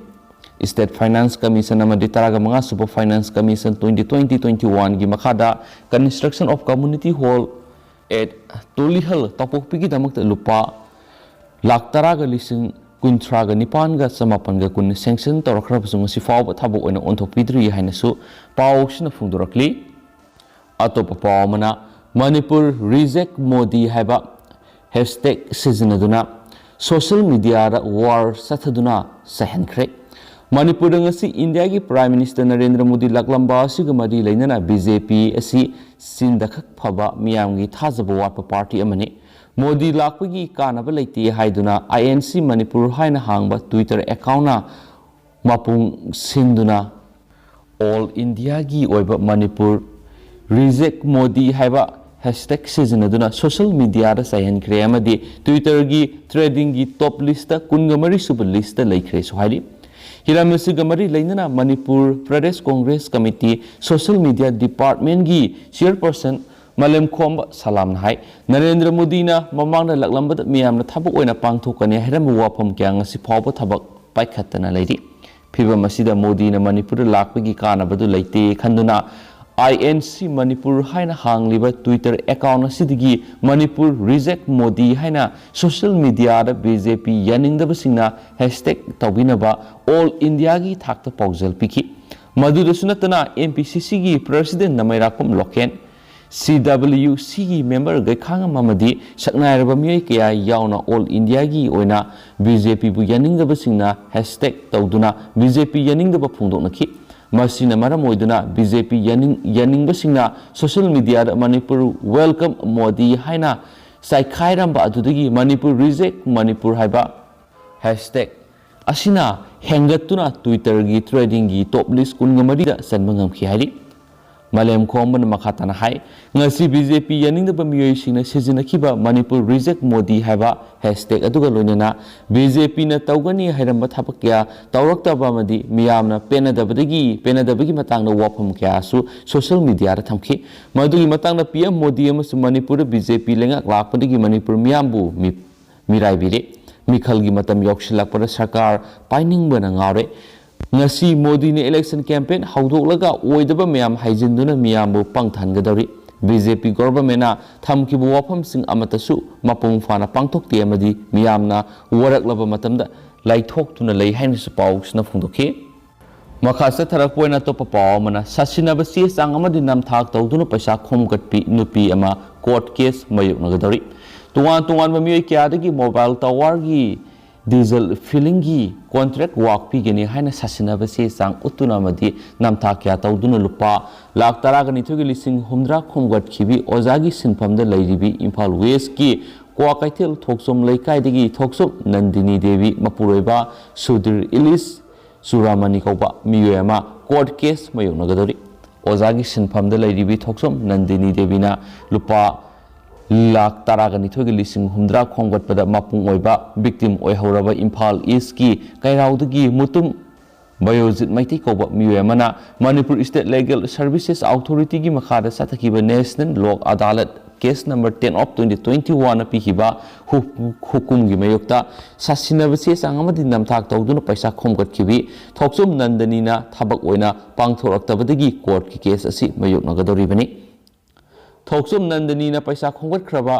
ꯏꯁꯇꯦꯠ ꯐꯥꯏꯅꯥꯟꯁ ꯀꯃꯤꯁꯟ ꯑꯃꯗꯤ ꯇꯔꯥꯒ ꯃꯉꯥ ꯁꯨꯕ finance commission twenty twenty twenty ꯋꯥꯟꯒꯤ ꯃꯈꯥꯗ construction of community hall at ꯇꯣꯂꯤꯍꯜ ꯇꯧꯄꯣꯛꯄꯤꯒꯤꯗꯃꯛꯇ ꯂꯨꯄꯥ ꯂꯥꯈ ꯇꯔꯥꯒ ꯂꯤꯁꯤꯡ ꯀꯨꯟꯊ꯭ꯔꯥꯒ ꯅꯤꯄꯥꯟꯒ ꯆꯃꯥꯄꯟꯒ ꯀꯨꯟ ꯁꯦꯡꯁꯟ ꯇꯧꯔꯛꯈ꯭ꯔꯕꯁꯨ ꯉꯁꯤ ꯐꯥꯎꯕ ꯊꯕꯛ ꯑꯣꯏꯅ ꯑꯣꯟꯊꯣꯛꯄꯤꯗ꯭ꯔꯤ ꯍꯥꯏꯅꯁꯨ ꯄꯥꯎꯁꯤꯅ ꯐꯣꯡꯗꯣꯔꯛꯂꯤ꯫ ꯑꯇꯣꯞꯄ ꯄꯥꯎ ꯑꯃꯅ, ꯃꯅꯤꯄꯨꯔ ꯔꯤꯖꯦꯛ ꯃꯣꯗꯤ ꯍꯥꯏꯕ ꯍꯦꯁꯇꯦꯒ ꯁꯤꯖꯤꯟꯅꯗꯨꯅ ꯁꯣꯁꯤꯌꯦꯜ ꯃꯤꯗꯤꯌꯥꯗ ꯋꯥꯔ ꯆꯠꯊꯗꯨꯅ ꯆꯥꯏꯍꯟꯈ꯭ꯔꯦ꯫ ꯃꯅꯤꯄꯨꯔꯗ ꯉꯁꯤ ꯏꯟꯗꯤꯌꯥꯒꯤ ꯄ꯭ꯔꯥꯏꯝ ꯃꯤꯅꯤꯁꯇꯔ ꯅꯔꯦꯟꯗ꯭ꯔ ꯃꯣꯗꯤ ꯂꯥꯛꯂꯝꯕ ꯑꯁꯤꯒ ꯃꯔꯤ ꯂꯩꯅꯅ ꯕꯤ ꯖꯦ ꯄꯤ ꯑꯁꯤ ꯆꯤꯟꯗ ꯈꯛ ꯐꯕ, ꯃꯤꯌꯥꯝꯒꯤ ꯊꯥꯖꯕ ꯋꯥꯠꯄ ꯄꯥꯔꯇꯤ ꯑꯃꯅꯤ꯫ ꯃꯣꯗꯤ ꯂꯥꯛꯄꯒꯤ ꯀꯥꯟꯅꯕ ꯂꯩꯇꯦ ꯍꯥꯏꯗꯨꯅ ꯑꯥꯏ ꯑꯦꯟ ꯁꯤ ꯃꯅꯤꯄꯨꯔ ꯍꯥꯏꯅ ꯍꯥꯡꯕ ꯇ꯭ꯋꯤꯇꯔ ꯑꯦꯀꯥꯎꯟꯅ ꯃꯄꯨꯡ ꯁꯤꯟꯗꯨꯅ ꯑꯣꯜ ꯏꯟꯗꯤꯌꯥꯒꯤ ꯑꯣꯏꯕ ꯃꯅꯤꯄꯨꯔ ꯔꯤꯖꯦꯛ ꯃꯣꯗꯤ ꯍꯥꯏꯕ ꯍꯦꯁꯇꯦꯒ ꯁꯤꯖꯤꯟꯅꯗꯨꯅ ꯁꯣꯁꯤꯌꯦꯜ ꯃꯤꯗꯤꯌꯥꯗ ꯆꯥꯏꯍꯟꯈ꯭ꯔꯦ ꯑꯃꯗꯤ ꯇ꯭ꯋꯤꯇꯔꯒꯤ ꯇ꯭ꯔꯦꯟꯗꯤꯡꯒꯤ ꯇꯣꯞ ꯂꯤꯁꯇ ꯀꯨꯟꯒ ꯃꯔꯤ ꯁꯨꯕ ꯂꯤꯁꯇ ꯂꯩꯈ꯭ꯔꯦꯁꯨ ꯍꯥꯏꯔꯤ꯫ ꯍꯤꯔꯝ ꯑꯁꯤꯒ ꯃꯔꯤ ꯂꯩꯅꯅ Manipur Pradesh Congress committee social media ꯗꯤꯄꯥꯔꯠꯃꯦꯟꯒꯤ ꯆꯤꯌꯔꯄꯔꯁꯟ ꯃꯥꯂꯦꯝꯈꯣꯝꯕ ꯁꯂꯥꯝꯅ ꯍꯥꯏ, ꯅꯔꯦꯟꯗ꯭ꯔ ꯃꯣꯗꯤꯅ ꯃꯃꯥꯡꯗ ꯂꯥꯛꯂꯝꯕꯗ ꯃꯤꯌꯥꯝꯅ ꯊꯕꯛ ꯑꯣꯏꯅ ꯄꯥꯡꯊꯣꯛꯀꯅꯤ ꯍꯥꯏꯔꯝꯕ ꯋꯥꯐꯝ ꯀꯌꯥ ꯉꯁꯤ ꯐꯥꯎꯕ ꯊꯕꯛ ꯄꯥꯏꯈꯠꯇꯅ ꯂꯩꯔꯤ꯫ ꯐꯤꯚꯝ ꯑꯁꯤꯗ ꯃꯣꯗꯤꯅ ꯃꯅꯤꯄꯨꯔꯗ ꯂꯥꯛꯄꯒꯤ ꯀꯥꯟꯅꯕꯗꯨ ꯂꯩꯇꯦ ꯈꯟꯗꯨꯅ I N C Manipur ꯍꯥꯏꯅ ꯍꯥꯡꯂꯤꯕ Twitter account ꯑꯁꯤꯗꯒꯤ "Manipur reject Modi" ꯍꯥꯏꯅ social mediaꯗ B J P ꯌꯥꯅꯤꯡꯗꯕꯁꯤꯡꯅ hashtag ꯇꯧꯕꯤꯅꯕ all Indiaꯒꯤ ꯊꯥꯛꯇ ꯄꯥꯎꯖꯦꯜ ꯄꯤꯈꯤ꯫ ꯃꯗꯨꯗꯁꯨ ꯅꯠꯇꯅ, M P C Cꯒꯤ President ꯅꯃꯩꯔꯥꯛꯄꯝ ꯂꯣꯀꯦꯟ, C W Cꯒꯤ member ꯒꯩꯈꯥꯉꯝ ꯑꯃꯗꯤ ꯁꯛꯅꯥꯏꯔꯕ ꯃꯤꯑꯣꯏ ꯀꯌꯥ ꯌꯥꯎꯅ all Indiaꯒꯤ ꯑꯣꯏꯅ B J Pꯕꯨ ꯌꯥꯅꯤꯡꯗꯕꯁꯤꯡꯅ hashtag ꯇꯧꯗꯨꯅ B J P ꯌꯥꯅꯤꯡꯗꯕ ꯐꯣꯡꯗꯣꯛꯅꯈꯤ꯫ ꯃꯁꯤꯅ ꯃꯔꯝ ꯑꯣꯏꯗꯨꯅ B J P ꯌꯥꯅꯤꯡ-, ꯌꯥꯅꯤꯡꯕꯁꯤꯡꯅ social mediaꯗ "Manipur welcome Modi" ꯍꯥꯏꯅ ꯆꯥꯏꯈꯥꯏꯔꯝꯕ ꯑꯗꯨꯗꯒꯤ "Manipur reject Manipur" ꯍꯥꯏꯕ hashtag ꯑꯁꯤꯅ ꯍꯦꯟꯒꯠꯇꯨꯅ Twitterꯒꯤ trendingꯒꯤ top list ꯀꯨꯟꯒ ꯃꯔꯤꯗ ꯆꯟꯕ ꯉꯝꯈꯤ ꯍꯥꯏꯔꯤ꯫ ꯃꯥꯂꯦꯝ ꯈꯣꯝꯕꯅ ꯃꯈꯥ ꯇꯥꯅ ꯍꯥꯏ, ꯉꯁꯤ B J P ꯌꯥꯅꯤꯡꯗꯕ ꯃꯤꯑꯣꯏꯁꯤꯡꯅ ꯁꯤꯖꯤꯟꯅꯈꯤꯕ "Manipur reject Modi" ꯍꯥꯏꯕ hashtag ꯑꯗꯨꯒ ꯂꯣꯏꯅꯅ B J Pꯅ ꯇꯧꯒꯅꯤ ꯍꯥꯏꯔꯝꯕ ꯊꯕꯛ ꯀꯌꯥ ꯇꯧꯔꯛꯇꯕ ꯑꯃꯗꯤ ꯃꯤꯌꯥꯝꯅ ꯄꯦꯟꯅꯗꯕꯗꯒꯤ, ꯄꯦꯟꯅꯗꯕꯒꯤ ꯃꯇꯥꯡꯗ ꯋꯥꯐꯝ ꯀꯌꯥꯁꯨ social mediaꯗ ꯊꯝꯈꯤ꯫ ꯃꯗꯨꯒꯤ ꯃꯇꯥꯡꯗ P M ꯃꯣꯗꯤ ꯑꯃꯁꯨꯡ ꯃꯅꯤꯄꯨꯔꯗ B J P ꯂꯩꯉꯥꯛ ꯂꯥꯛꯄꯗꯒꯤ ꯃꯅꯤꯄꯨꯔ ꯃꯤꯌꯥꯝꯕꯨ ꯃꯤ-, ꯃꯤꯔꯥꯏꯕꯤꯔꯦ꯫ ꯃꯤꯈꯜꯒꯤ ꯃꯇꯝ ꯌꯧꯁꯤꯜꯂꯛꯄꯗ ꯁꯔꯀꯥꯔ ꯄꯥꯏꯅꯤꯡꯕꯅ ꯉꯥꯎꯔꯦ꯫ ꯉꯁꯤ ꯃꯣꯗꯤꯅ election campaign ꯍꯧꯗꯣꯛꯂꯒ ꯑꯣꯏꯗꯕ ꯃꯌꯥꯝ ꯍꯥꯏꯖꯤꯟꯗꯨꯅ ꯃꯤꯌꯥꯝꯕꯨ ꯄꯪꯊꯍꯟꯒꯗꯧꯔꯤ꯫ B J P governmentꯅ ꯊꯝꯈꯤꯕ ꯋꯥꯐꯝꯁꯤꯡ ꯑꯃꯠꯇꯁꯨ ꯃꯄꯨꯡ ꯐꯥꯅ ꯄꯥꯡꯊꯣꯛꯇꯦ ꯑꯃꯗꯤ ꯃꯤꯌꯥꯝꯅ ꯋꯥꯔꯛꯂꯕ ꯃꯇꯝꯗ ꯂꯥꯏꯊꯣꯛꯇꯨꯅ ꯂꯩ ꯍꯥꯏꯅꯁꯨ ꯄꯥꯎꯁꯤꯅ ꯐꯣꯡꯗꯣꯛꯈꯤ꯫ ꯃꯈꯥ ꯆꯠꯊꯔꯛꯄ ꯑꯣꯏꯅ ꯑꯇꯣꯞꯄ ꯄꯥꯎ ꯑꯃꯅ, ꯁꯥꯁꯤꯟꯅꯕ ꯆꯦ ꯆꯥꯡ ꯑꯃꯗꯤ ꯅꯝꯊꯥꯛ ꯇꯧꯗꯨꯅ ꯄꯩꯁꯥ ꯈꯣꯝꯒꯠꯄꯤ ꯅꯨꯄꯤ ꯑꯃ court case ꯃꯥꯌꯣꯛꯅꯒꯗꯧꯔꯤ꯫ ꯇꯣꯉꯥꯟ ꯇꯣꯉꯥꯟꯕ ꯃꯤꯑꯣꯏ ꯀꯌꯥꯗꯒꯤ mobile towerꯒꯤ diesel fillingꯒꯤ contract work ꯄꯤꯒꯅꯤ ꯍꯥꯏꯅ ꯁꯥꯁꯤꯟꯅꯕ ꯆꯦ ꯆꯥꯡ ꯎꯠꯇꯨꯅ ꯑꯃꯗꯤ ꯅꯝꯊꯥꯛ ꯀꯌꯥ ꯇꯧꯗꯨꯅ ꯂꯨꯄꯥ ꯂꯥꯈ ꯇꯔꯥꯒ ꯅꯤꯊꯣꯏꯒꯤ ꯂꯤꯁꯤꯡ ꯍꯨꯝꯗ꯭ꯔꯥ ꯈꯣꯝꯒꯠꯈꯤꯕꯤ ꯑꯣꯖꯥꯒꯤ ꯁꯤꯟꯐꯝꯗ ꯂꯩꯔꯤꯕꯤ ꯏꯝꯐꯥꯜ Westꯀꯤ ꯀ꯭ꯋꯥꯀꯩꯊꯦꯜ ꯊꯣꯛꯆꯣꯝ ꯂꯩꯀꯥꯏꯗꯒꯤ ꯊꯣꯛꯆꯣꯝ ꯅꯟꯗꯤꯅꯤ ꯗꯦꯕꯤ ꯃꯄꯨꯔꯣꯏꯕ ꯁꯨꯙꯤꯔ ꯏꯂꯤꯁ ꯆꯨꯔꯥꯃꯅꯤ ꯀꯧꯕ ꯃꯤꯑꯣꯏ ꯑꯃ court case ꯃꯥꯌꯣꯛꯅꯒꯗꯧꯔꯤ꯫ ꯑꯣꯖꯥꯒꯤ ꯁꯤꯟꯐꯝꯗ ꯂꯩꯔꯤꯕꯤ ꯊꯣꯛꯆꯣꯝ ꯅꯟꯗꯤꯅꯤ ꯗꯦꯕꯤꯅ ꯂꯨꯄꯥ ꯂꯥꯈ ꯇꯔꯥꯒ ꯅꯤꯊꯣꯏꯒꯤ ꯂꯤꯁꯤꯡ ꯍꯨꯝꯗ꯭ꯔꯥ ꯈꯣꯝꯒꯠꯄꯗ ꯃꯄꯨꯡ ꯑꯣꯏꯕ victim ꯑꯣꯏꯍꯧꯔꯕ ꯏꯝꯐꯥꯜ Eastꯀꯤ ꯀꯩꯔꯥꯎꯗꯒꯤ ꯃꯨꯇꯨꯝ ꯕꯥꯌꯣꯖꯤꯠ ꯃꯩꯇꯩ ꯀꯧꯕ ꯃꯤꯑꯣꯏ ꯑꯃꯅ ꯃꯅꯤꯄꯨꯔ State Legal Services Authorityꯒꯤ ꯃꯈꯥꯗ ꯆꯠꯊꯈꯤꯕ National Lok Adalat case number ten of twenty twenty-one ꯅ ꯄꯤꯈꯤꯕ ꯍꯨ-, ꯍꯨꯀꯨꯝꯒꯤ ꯃꯥꯌꯣꯛꯇ ꯁꯥꯁꯤꯟꯅꯕ ꯆꯦ ꯆꯥꯡ ꯑꯃꯗꯤ ꯅꯝꯊꯥꯛ ꯇꯧꯗꯨꯅ ꯄꯩꯁꯥ ꯈꯣꯝꯒꯠꯈꯤꯕꯤ ꯊꯣꯛꯆꯣꯝ ꯅꯟꯗꯅꯤꯅ ꯊꯕꯛ ꯑꯣꯏꯅ ꯄꯥꯡꯊꯣꯔꯛꯇꯕꯗꯒꯤ courtꯀꯤ case ꯑꯁꯤ ꯃꯥꯌꯣꯛꯅꯒꯗꯧꯔꯤꯕꯅꯤ꯫ ꯊꯣꯛꯆꯣꯝ ꯅꯟꯗꯅꯤꯅ ꯄꯩꯁꯥ ꯈꯣꯝꯒꯠꯈ꯭ꯔꯕ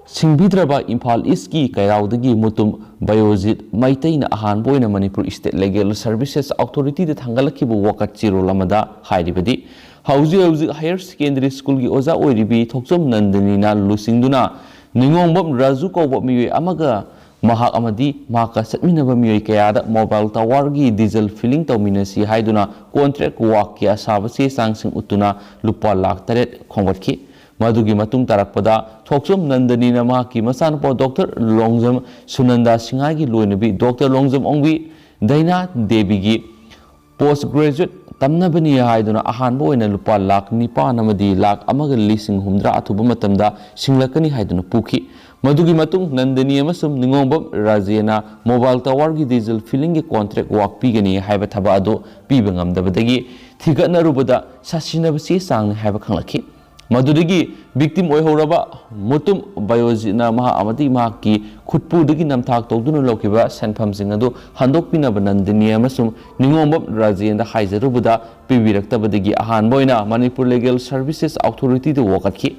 ꯁꯤꯡꯕꯤꯗ꯭ꯔꯕ ꯏꯝꯐꯥꯜ ꯏꯁꯀꯤ ꯀꯩꯔꯥꯎꯗꯒꯤ ꯃꯨꯇꯨꯝ ꯕꯥꯌꯣꯖꯤꯠ ꯃꯩꯇꯩꯅ ꯑꯍꯥꯟꯕ ꯑꯣꯏꯅ ꯃꯅꯤꯄꯨꯔ State Legal Services Authorityꯗ ꯊꯥꯡꯒꯠꯂꯛꯈꯤꯕ ꯋꯥꯀꯠ ꯆꯦꯔꯣꯜ ꯑꯃꯗ ꯍꯥꯏꯔꯤꯕꯗꯤ, ꯍꯧꯖꯤꯛ ꯍꯧꯖꯤꯛ higher secondary schoolꯒꯤ ꯑꯣꯖꯥ ꯑꯣꯏꯔꯤꯕꯤ ꯊꯣꯛꯆꯣꯝ ꯅꯟꯗꯅꯤꯅ ꯂꯨꯆꯤꯡꯗꯨꯅ ꯅꯤꯉꯣꯝꯕꯝ ꯔꯥꯖꯨ ꯀꯧꯕ ꯃꯤꯑꯣꯏ ꯑꯃꯒ ꯃꯍꯥꯛ ꯑꯃꯗꯤ ꯃꯍꯥꯛꯀ ꯆꯠꯃꯤꯟꯅꯕ ꯃꯤꯑꯣꯏ ꯀꯌꯥꯗ mobile towerꯒꯤ diesel filling ꯇꯧꯃꯤꯟꯅꯁꯤ ꯍꯥꯏꯗꯨꯅ contract workꯀꯤ ꯑꯁꯥꯕ ꯆꯦ ꯆꯥꯡꯁꯤꯡ ꯎꯠꯇꯨꯅ ꯂꯨꯄꯥ ꯂꯥꯈ ꯇꯔꯦꯠ ꯈꯣꯝꯒꯠꯈꯤ꯫ ꯃꯗꯨꯒꯤ ꯃꯇꯨꯡ ꯇꯥꯔꯛꯄꯗ ꯊꯣꯛꯆꯣꯝ ꯅꯟꯗꯅꯤꯅ ꯃꯍꯥꯛꯀꯤ ꯃꯆꯥꯅꯨꯄꯥ ꯗꯣꯛꯇꯔ ꯂꯣꯡꯖꯝ ꯁꯨꯅꯟꯗꯥ ꯁꯤꯡꯍꯥꯒꯤ ꯂꯣꯏꯅꯕꯤ ꯗꯣꯛꯇꯔ ꯂꯣꯡꯖꯝ ꯑꯣꯡꯕꯤ ꯗꯩꯅꯥ ꯗꯦꯕꯤꯒꯤ post graduate ꯇꯝꯅꯕꯅꯤ ꯍꯥꯏꯗꯨꯅ ꯑꯍꯥꯟꯕ ꯑꯣꯏꯅ ꯂꯨꯄꯥ ꯂꯥꯈ ꯅꯤꯄꯥꯟ ꯑꯃꯗꯤ ꯂꯥꯈ ꯑꯃꯒ ꯂꯤꯁꯤꯡ ꯍꯨꯝꯗ꯭ꯔꯥ ꯑꯊꯨꯕ ꯃꯇꯝꯗ ꯁꯤꯡꯂꯛꯀꯅꯤ ꯍꯥꯏꯗꯨꯅ ꯄꯨꯈꯤ꯫ ꯃꯗꯨꯒꯤ ꯃꯇꯨꯡ ꯅꯟꯗꯅꯤ ꯑꯃꯁꯨꯡ ꯅꯤꯉꯣꯝꯕꯝ ꯔꯥꯖꯦꯅ mobile towerꯒꯤ diesel fillingꯒꯤ contract work ꯄꯤꯒꯅꯤ ꯍꯥꯏꯕ ꯊꯕꯛ ꯑꯗꯨ ꯄꯤꯕ ꯉꯝꯗꯕꯗꯒꯤ ꯊꯤꯒꯠꯅꯔꯨꯕꯗ ꯁꯥꯁꯤꯟꯅꯕ ꯆꯦ ꯆꯥꯡꯅꯤ ꯍꯥꯏꯕ ꯈꯪꯂꯛꯈꯤ꯫ ꯃꯗꯨꯗꯒꯤ victim ꯑꯣꯏꯍꯧꯔꯕ ꯃꯨꯇꯨꯝ ꯕꯥꯌꯣꯖꯤꯠꯅ ꯃꯍꯥꯛ ꯑꯃꯗꯤ ꯃꯍꯥꯛꯀꯤ ꯈꯨꯠꯄꯨꯗꯒꯤ ꯅꯝꯊꯥꯛ ꯇꯧꯗꯨꯅ ꯂꯧꯈꯤꯕ ꯁꯦꯟꯐꯝꯁꯤꯡ ꯑꯗꯨ ꯍꯟꯗꯣꯛꯄꯤꯅꯕ ꯅꯟꯗꯤꯅꯤ ꯑꯃꯁꯨꯡ ꯅꯤꯉꯣꯝꯕꯝ ꯔꯥꯖꯦꯟꯗ ꯍꯥꯏꯖꯔꯨꯕꯗ ꯄꯤꯕꯤꯔꯛꯇꯕꯗꯒꯤ ꯑꯍꯥꯟꯕ ꯑꯣꯏꯅ Manipur Legal Services Authorityꯗ ꯋꯥꯀꯠꯈꯤ꯫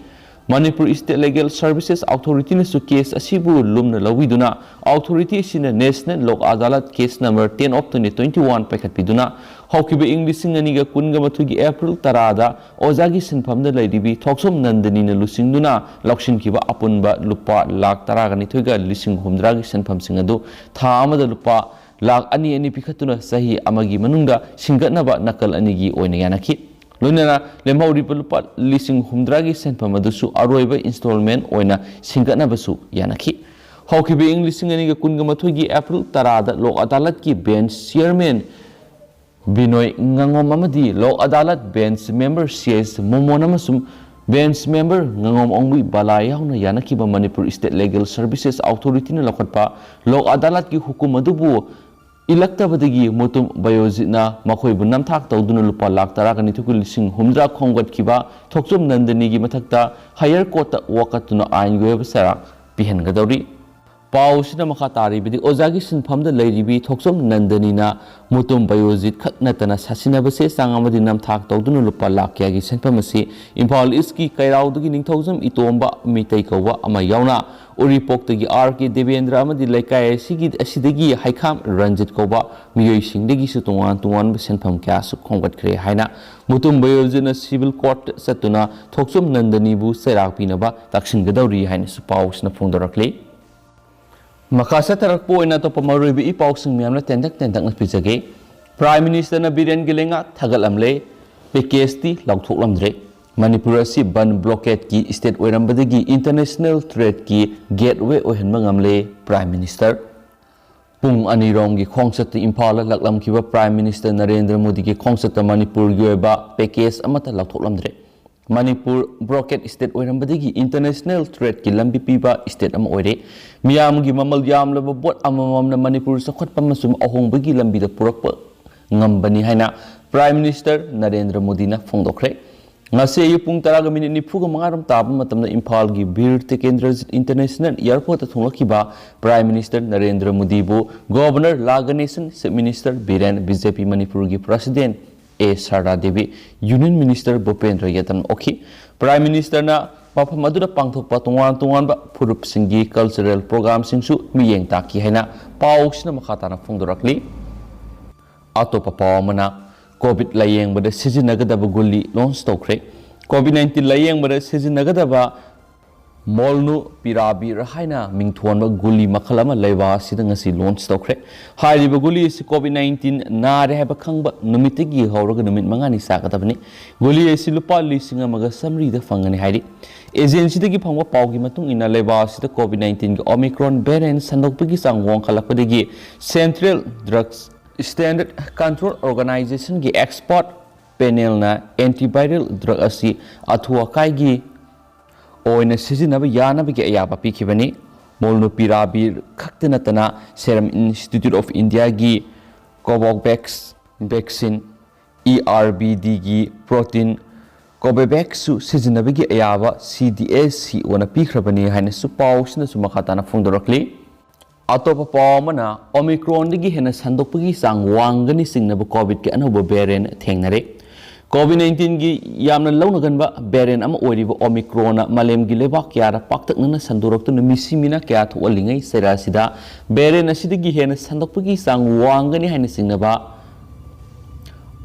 Manipur State Legal Services Authorityꯅꯁꯨ case ꯑꯁꯤꯕꯨ ꯂꯨꯝꯅ ꯂꯧꯕꯤꯗꯨꯅ authority ꯑꯁꯤꯅ National Lok Adalat case number ten of twenty twenty-one ꯄꯥꯏꯈꯠꯄꯤꯗꯨꯅ ꯍꯧꯈꯤꯕ ꯏꯪ ꯂꯤꯁꯤꯡ ꯑꯅꯤꯒ ꯀꯨꯟꯒ ꯃꯥꯊꯣꯏꯒꯤ April ꯇꯔꯥꯗ ꯑꯣꯖꯥꯒꯤ ꯁꯤꯟꯐꯝꯗ ꯂꯩꯔꯤꯕꯤ ꯊꯣꯛꯆꯣꯝ ꯅꯟꯗꯅꯤꯅ ꯂꯨꯆꯤꯡꯗꯨꯅ ꯂꯧꯁꯤꯟꯈꯤꯕ ꯑꯄꯨꯟꯕ ꯂꯨꯄꯥ ꯂꯥꯈ ꯇꯔꯥꯒ ꯅꯤꯊꯣꯏꯒ ꯂꯤꯁꯤꯡ ꯍꯨꯝꯗ꯭ꯔꯥꯒꯤ ꯁꯦꯟꯐꯝꯁꯤꯡ ꯑꯗꯨ ꯊꯥ ꯑꯃꯗ ꯂꯨꯄꯥ ꯂꯥꯈ ꯑꯅꯤ ꯑꯅꯤ ꯄꯤꯈꯠꯇꯨꯅ ꯆꯍꯤ ꯑꯃꯒꯤ ꯃꯅꯨꯡꯗ ꯁꯤꯡꯒꯠꯅꯕ ꯅꯥꯀꯜ ꯑꯅꯤꯒꯤ ꯑꯣꯏꯅ ꯌꯥꯅꯈꯤ꯫ ꯂꯣꯏꯅꯅ ꯂꯦꯝꯍꯧꯔꯤꯕ ꯂꯨꯄꯥ ꯂꯤꯁꯤꯡ ꯍꯨꯝꯗ꯭ꯔꯥꯒꯤ ꯁꯦꯟꯐꯝ ꯑꯗꯨꯁꯨ ꯑꯔꯣꯏꯕ installment ꯑꯣꯏꯅ ꯁꯤꯡꯒꯠꯅꯕꯁꯨ ꯌꯥꯅꯈꯤ꯫ ꯍꯧꯈꯤꯕ ꯏꯪ ꯂꯤꯁꯤꯡ ꯑꯅꯤꯒ ꯀꯨꯟꯒ ꯃꯥꯊꯣꯏꯒꯤ April ꯇꯔꯥꯗ ꯂꯣꯛ ꯑꯗꯥꯂꯠꯀꯤ bench chairman ꯕꯤꯅꯣꯏ ꯉꯥꯉꯣꯝ ꯑꯃꯗꯤ ꯂꯣꯛ ꯑꯗꯥꯂꯠ bench member ꯁꯤ ꯑꯦꯁ ꯃꯣꯃꯣꯟ ꯑꯃꯁꯨꯡ bench member ꯉꯥꯉꯣꯝ ꯑꯣꯡꯕꯤ ꯕꯥꯂꯥ ꯌꯥꯎꯅ ꯌꯥꯅꯈꯤꯕ ꯃꯅꯤꯄꯨꯔ State Legal Services Authorityꯅ ꯂꯧꯈꯠꯄ ꯂꯣꯛ ꯑꯗꯥꯂꯠꯀꯤ ꯍꯨꯀꯨꯝ ꯑꯗꯨꯕꯨ ꯏꯜꯂꯛꯇꯕꯗꯒꯤ ꯃꯨꯇꯨꯝ ꯕꯌꯣꯖꯤꯠꯅ ꯃꯈꯣꯏꯕꯨ ꯅꯝꯊꯥꯛ ꯇꯧꯗꯨꯅ ꯂꯨꯄꯥ ꯂꯥꯈ ꯇꯔꯥꯒ ꯅꯤꯊꯣꯏ ꯂꯤꯁꯤꯡ ꯍꯨꯝꯗ꯭ꯔꯥ ꯈꯣꯝꯒꯠꯈꯤꯕ ꯊꯣꯛꯆꯣꯝ ꯅꯟꯗꯅꯤꯒꯤ ꯃꯊꯛꯇ ꯍꯥꯌꯔ ꯀꯣꯔꯠꯇ ꯋꯥꯀꯠꯇꯨꯅ ꯑꯥꯏꯟꯒꯤ ꯑꯣꯏꯕ ꯆꯩꯔꯥꯛ ꯄꯤꯍꯟꯒꯗꯧꯔꯤ꯫ ꯄꯥꯎꯁꯤꯅ ꯃꯈꯥ ꯇꯥꯔꯤꯕꯗꯤ, ꯑꯣꯖꯥꯒꯤ ꯁꯤꯟꯐꯝꯗ ꯂꯩꯔꯤꯕꯤ ꯊꯣꯛꯆꯣꯝ ꯅꯟꯗꯅꯤꯅ ꯃꯨꯇꯨꯝ ꯕꯌꯣꯖꯤꯠ ꯈꯛ ꯅꯠꯇꯅ ꯁꯥꯁꯤꯟꯅꯕ ꯆꯦ ꯆꯥꯡ ꯑꯃꯗꯤ ꯅꯝꯊꯥꯛ ꯇꯧꯗꯨꯅ ꯂꯨꯄꯥ ꯂꯥꯈ ꯀꯌꯥꯒꯤ ꯁꯦꯟꯐꯝ ꯑꯁꯤ ꯏꯝꯐꯥꯜ ꯏꯁꯀꯤ ꯀꯩꯔꯥꯎꯗꯒꯤ ꯅꯤꯡꯊꯧꯖꯝ ꯏꯇꯣꯝꯕ ꯃꯤꯇꯩ ꯀꯧꯕ ꯑꯃ ꯌꯥꯎꯅ ꯎꯔꯤꯄꯣꯛꯇꯒꯤ ꯑꯥꯔ ꯀꯦ ꯗꯦꯕꯦꯟꯗ꯭ꯔ ꯑꯃꯗꯤ ꯂꯩꯀꯥꯏ ꯑꯁꯤꯒꯤ, ꯑꯁꯤꯗꯒꯤ ꯍꯩꯈꯥꯝ ꯔꯟꯖꯤꯠ ꯀꯧꯕ ꯃꯤꯑꯣꯏꯁꯤꯡꯗꯒꯤꯁꯨ ꯇꯣꯉꯥꯟ ꯇꯣꯉꯥꯟꯕ ꯁꯦꯟꯐꯝ ꯀꯌꯥꯁꯨ ꯈꯣꯝꯒꯠꯈ꯭ꯔꯦ ꯍꯥꯏꯅ ꯃꯨꯇꯨꯝ ꯕꯌꯣꯖꯤꯠꯅ ꯁꯤꯚꯤꯜ ꯀꯣꯔꯠꯇ ꯆꯠꯇꯨꯅ ꯊꯣꯛꯆꯣꯝ ꯅꯟꯗꯅꯤꯕꯨ ꯆꯩꯔꯥꯛ ꯄꯤꯅꯕ ꯇꯛꯁꯤꯟꯒꯗꯧꯔꯤ ꯍꯥꯏꯅꯁꯨ ꯄꯥꯎꯁꯤꯅ ꯐꯣꯡꯗꯣꯔꯛꯂꯤ꯫ ꯃꯈꯥ ꯆꯠꯊꯔꯛꯄ ꯑꯣꯏꯅ ꯑꯇꯣꯞꯄ ꯃꯔꯨꯑꯣꯏꯕ ꯏ ꯄꯥꯎꯁꯤꯡ ꯃꯌꯥꯝꯅ ꯇꯦꯟꯇꯛ ꯇꯦꯟꯇꯛꯅ ꯄꯤꯖꯒꯦ꯫ ꯄ꯭ꯔꯥꯏꯝ ꯃꯤꯅꯤꯁꯇꯔꯅ ꯕꯤꯔꯦꯟꯒꯤ ꯂꯩꯉꯥꯛ ꯊꯥꯒꯠꯂꯝꯂꯦ꯫ ꯄꯦꯀꯦꯖꯇꯤ ꯂꯥꯎꯊꯣꯛꯂꯝꯗ꯭ꯔꯦ꯫ ꯃꯅꯤꯄꯨꯔ ꯑꯁꯤ ꯕꯟ ꯕ꯭ꯂꯣꯀꯦꯠꯀꯤ ꯁ꯭ꯇꯦꯠ ꯑꯣꯏꯔꯝꯕꯗꯒꯤ ꯏꯟꯇꯔꯅꯦꯁꯅꯦꯜ ꯇ꯭ꯔꯦꯗꯀꯤ ꯒꯦꯠꯋꯦ ꯑꯣꯏꯍꯟꯕ ꯉꯝꯂꯦ꯫ Prime minister. ꯄꯨꯡ ꯑꯅꯤꯔꯣꯝꯒꯤ ꯈꯣꯡꯆꯠꯇ ꯏꯝꯐꯥꯜꯗ ꯂꯥꯛꯂꯝꯈꯤꯕ ꯄ꯭ꯔꯥꯏꯝ ꯃꯤꯅꯤꯁꯇꯔ ꯅꯔꯦꯟꯗ꯭ꯔ ꯃꯣꯗꯤꯒꯤ ꯈꯣꯡꯆꯠꯇ ꯃꯅꯤꯄꯨꯔꯒꯤ ꯑꯣꯏꯕ ꯄꯦꯀꯦꯖ ꯑꯃꯠꯇ ꯂꯥꯎꯊꯣꯛꯂꯝꯗ꯭ꯔꯦ꯫ ꯃꯅꯤꯄꯨꯔ ꯕ꯭ꯂꯣꯀꯦꯠ ꯁ꯭ꯇꯦꯠ ꯑꯣꯏꯔꯝꯕꯗꯒꯤ ꯏꯟꯇꯔꯅꯦꯁꯅꯦꯜ ꯇ꯭ꯔꯦꯗꯀꯤ ꯂꯝꯕꯤ ꯄꯤꯕ ꯁ꯭ꯇꯦꯠ ꯑꯃ ꯑꯣꯏꯔꯦ꯫ ꯃꯤꯌꯥꯝꯒꯤ ꯃꯃꯜ ꯌꯥꯝꯂꯕ ꯚꯣꯠ ꯑꯃꯃꯝꯅ ꯃꯅꯤꯄꯨꯔ ꯆꯥꯎꯈꯠꯄ ꯑꯃꯁꯨꯡ ꯑꯍꯣꯡꯕꯒꯤ ꯂꯝꯕꯤꯗ ꯄꯨꯔꯛꯄ ꯉꯝꯕꯅꯤ ꯍꯥꯏꯅ ꯄ꯭ꯔꯥꯏꯝ ꯃꯤꯅꯤꯁꯇꯔ ꯅꯔꯦꯟꯗ꯭ꯔ ꯃꯣꯗꯤꯅ ꯐꯣꯡꯗꯣꯛꯈ꯭ꯔꯦ꯫ ꯉꯁꯤ ꯑꯌꯨꯛ ꯄꯨꯡ ꯇꯔꯥꯒ ꯃꯤꯅꯤꯠ ꯅꯤꯐꯨꯒ ꯃꯉꯥꯔꯣꯝ ꯇꯥꯕ ꯃꯇꯝꯗ ꯏꯝꯐꯥꯜꯒꯤ ꯕꯤꯔ ꯇꯤꯀꯦꯟꯗ꯭ꯔꯖꯤꯠ ꯏꯟꯇꯔꯅꯦꯁꯅꯦꯜ ꯑꯦꯌꯔꯄꯣꯔꯠꯇ ꯊꯨꯡꯂꯛꯈꯤꯕ ꯄ꯭ꯔꯥꯏꯝ ꯃꯤꯅꯤꯁꯇꯔ ꯅꯔꯦꯟꯗ꯭ꯔ ꯃꯣꯗꯤꯕꯨ governor La Ganesan, chief minister Biren, B J P ꯃꯅꯤꯄꯨꯔꯒꯤ president A Sarda Devi, union minister Bhupendra ꯌꯥꯗꯕꯅ ꯑꯣꯛꯈꯤ꯫ ꯄ꯭ꯔꯥꯏꯝ ꯃꯤꯅꯤꯁꯇꯔꯅ ꯃꯐꯝ ꯑꯗꯨꯗ ꯄꯥꯡꯊꯣꯛꯄ ꯇꯣꯉꯥꯟ ꯇꯣꯉꯥꯟꯕ ꯐꯨꯔꯨꯞꯁꯤꯡꯒꯤ ꯀꯜꯆꯔꯦꯜ ꯄ꯭ꯔꯣꯒ꯭ꯔꯥꯝꯁꯤꯡꯁꯨ ꯃꯤꯠꯌꯦꯡ ꯇꯥꯛꯈꯤ ꯍꯥꯏꯅ ꯄꯥꯎꯁꯤꯅ ꯃꯈꯥ ꯇꯥꯅ ꯐꯣꯡꯗꯣꯔꯛꯂꯤ꯫ ꯑꯇꯣꯞꯄ ꯄꯥꯎ ꯑꯃꯅ, ꯀꯣꯚꯤꯗ ꯂꯥꯌꯦꯡꯕꯗ ꯁꯤꯖꯤꯟꯅꯒꯗꯕ ꯒꯨꯂꯤ ꯂꯣꯟꯆ ꯇꯧꯈ꯭ꯔꯦ꯫ ꯀꯣꯚꯤꯗ ꯅꯥꯏꯟꯇꯤꯟ ꯂꯥꯌꯦꯡꯕꯗ ꯁꯤꯖꯤꯟꯅꯒꯗꯕ ꯃꯣꯜꯅꯨ ꯄꯤꯔꯥꯕꯤꯔ ꯍꯥꯏꯅ ꯃꯤꯡꯊꯣꯟꯕ ꯒꯨꯂꯤ ꯃꯈꯜ ꯑꯃ ꯂꯩꯕꯥꯛ ꯑꯁꯤꯗ ꯉꯁꯤ ꯂꯣꯟꯆ ꯇꯧꯈ꯭ꯔꯦ꯫ ꯍꯥꯏꯔꯤꯕ ꯒꯨꯂꯤ ꯑꯁꯤ ꯀꯣꯚꯤꯗ ꯅꯥꯏꯟꯇꯤꯟ ꯅꯥꯔꯦ ꯍꯥꯏꯕ ꯈꯪꯕ ꯅꯨꯃꯤꯠꯇꯒꯤ ꯍꯧꯔꯒ ꯅꯨꯃꯤꯠ ꯃꯉꯥꯅꯤ ꯆꯥꯒꯗꯕꯅꯤ꯫ ꯒꯨꯂꯤ ꯑꯁꯤ ꯂꯨꯄꯥ ꯂꯤꯁꯤꯡ ꯑꯃꯒ ꯆꯥꯃꯔꯤꯗ ꯐꯪꯒꯅꯤ ꯍꯥꯏꯔꯤ꯫ ꯑꯦꯖꯦꯟꯁꯤꯗꯒꯤ ꯐꯪꯕ ꯄꯥꯎꯒꯤ ꯃꯇꯨꯡ ꯏꯟꯅ, ꯂꯩꯕꯥꯛ ꯑꯁꯤꯗ ꯀꯣꯚꯤꯗ ꯅꯥꯏꯟꯇꯤꯟꯒꯤ ꯑꯣꯃꯤꯀ꯭ꯔꯣꯟ ꯚꯦꯔꯤꯌꯦꯟ ꯁꯟꯗꯣꯛꯄꯒꯤ ꯆꯥꯡ ꯋꯥꯡꯈꯠꯂꯛꯄꯗꯒꯤ ꯁꯦꯟꯇ꯭ꯔꯦꯜ ꯗ꯭ꯔꯒꯁ ꯁ꯭ꯇꯦꯟꯗꯔꯗ ꯀꯟꯇ꯭ꯔꯣꯜ ꯑꯣꯔꯒꯅꯥꯏꯖꯦꯁꯟꯒꯤ ꯑꯦꯛꯁꯄꯔꯠ ꯄꯦꯅꯦꯜꯅ ꯑꯦꯟꯇꯤꯚꯥꯏꯔꯦꯜ ꯗ꯭ꯔꯒ ꯑꯁꯤ ꯑꯊꯨ ꯑꯀꯥꯏꯒꯤ ꯑꯣꯏꯅ ꯁꯤꯖꯤꯟꯅꯕ ꯌꯥꯅꯕꯒꯤ ꯑꯌꯥꯕ ꯄꯤꯈꯤꯕꯅꯤ꯫ Molnupiravir ꯈꯛꯇ ꯅꯠꯇꯅ Serum Institute of Indiaꯒꯤ Covovax vaccine, E R B Dꯒꯤ protein, Covovaxꯁꯨ ꯁꯤꯖꯤꯟꯅꯕꯒꯤ ꯑꯌꯥꯕ C D S C Oꯅ ꯄꯤꯈ꯭ꯔꯕꯅꯤ ꯍꯥꯏꯅꯁꯨ ꯄꯥꯎꯁꯤꯅꯁꯨ ꯃꯈꯥ ꯇꯥꯅ ꯐꯣꯡꯗꯣꯔꯛꯂꯤ꯫ ꯑꯇꯣꯞꯄ ꯄꯥꯎ ꯑꯃꯅ, Omicronꯗꯒꯤ ꯍꯦꯟꯅ ꯁꯟꯗꯣꯛꯄꯒꯤ ꯆꯥꯡ ꯋꯥꯡꯒꯅꯤ ꯆꯤꯡꯅꯕ COVIDꯀꯤ ꯑꯅꯧꯕ variant ꯊꯦꯡꯅꯔꯦ꯫ COVID nineteenꯒꯤ ꯌꯥꯝꯅ ꯂꯧꯅꯒꯟꯕ variant ꯑꯃ ꯑꯣꯏꯔꯤꯕ Omicronꯅ ꯃꯥꯂꯦꯝꯒꯤ ꯂꯩꯕꯥꯛ ꯀꯌꯥꯗ ꯄꯥꯛꯇꯛꯅꯅ ꯁꯟꯗꯣꯔꯛꯇꯨꯅ ꯃꯤꯁꯤ ꯃꯤꯅꯥ ꯀꯌꯥ ꯊꯣꯛꯍꯜꯂꯤꯉꯩ ꯆꯩꯔꯥ ꯑꯁꯤꯗ variant ꯑꯁꯤꯗꯒꯤ ꯍꯦꯟꯅ ꯁꯟꯗꯣꯛꯄꯒꯤ ꯆꯥꯡ ꯋꯥꯡꯒꯅꯤ ꯍꯥꯏꯅ ꯆꯤꯡꯅꯕ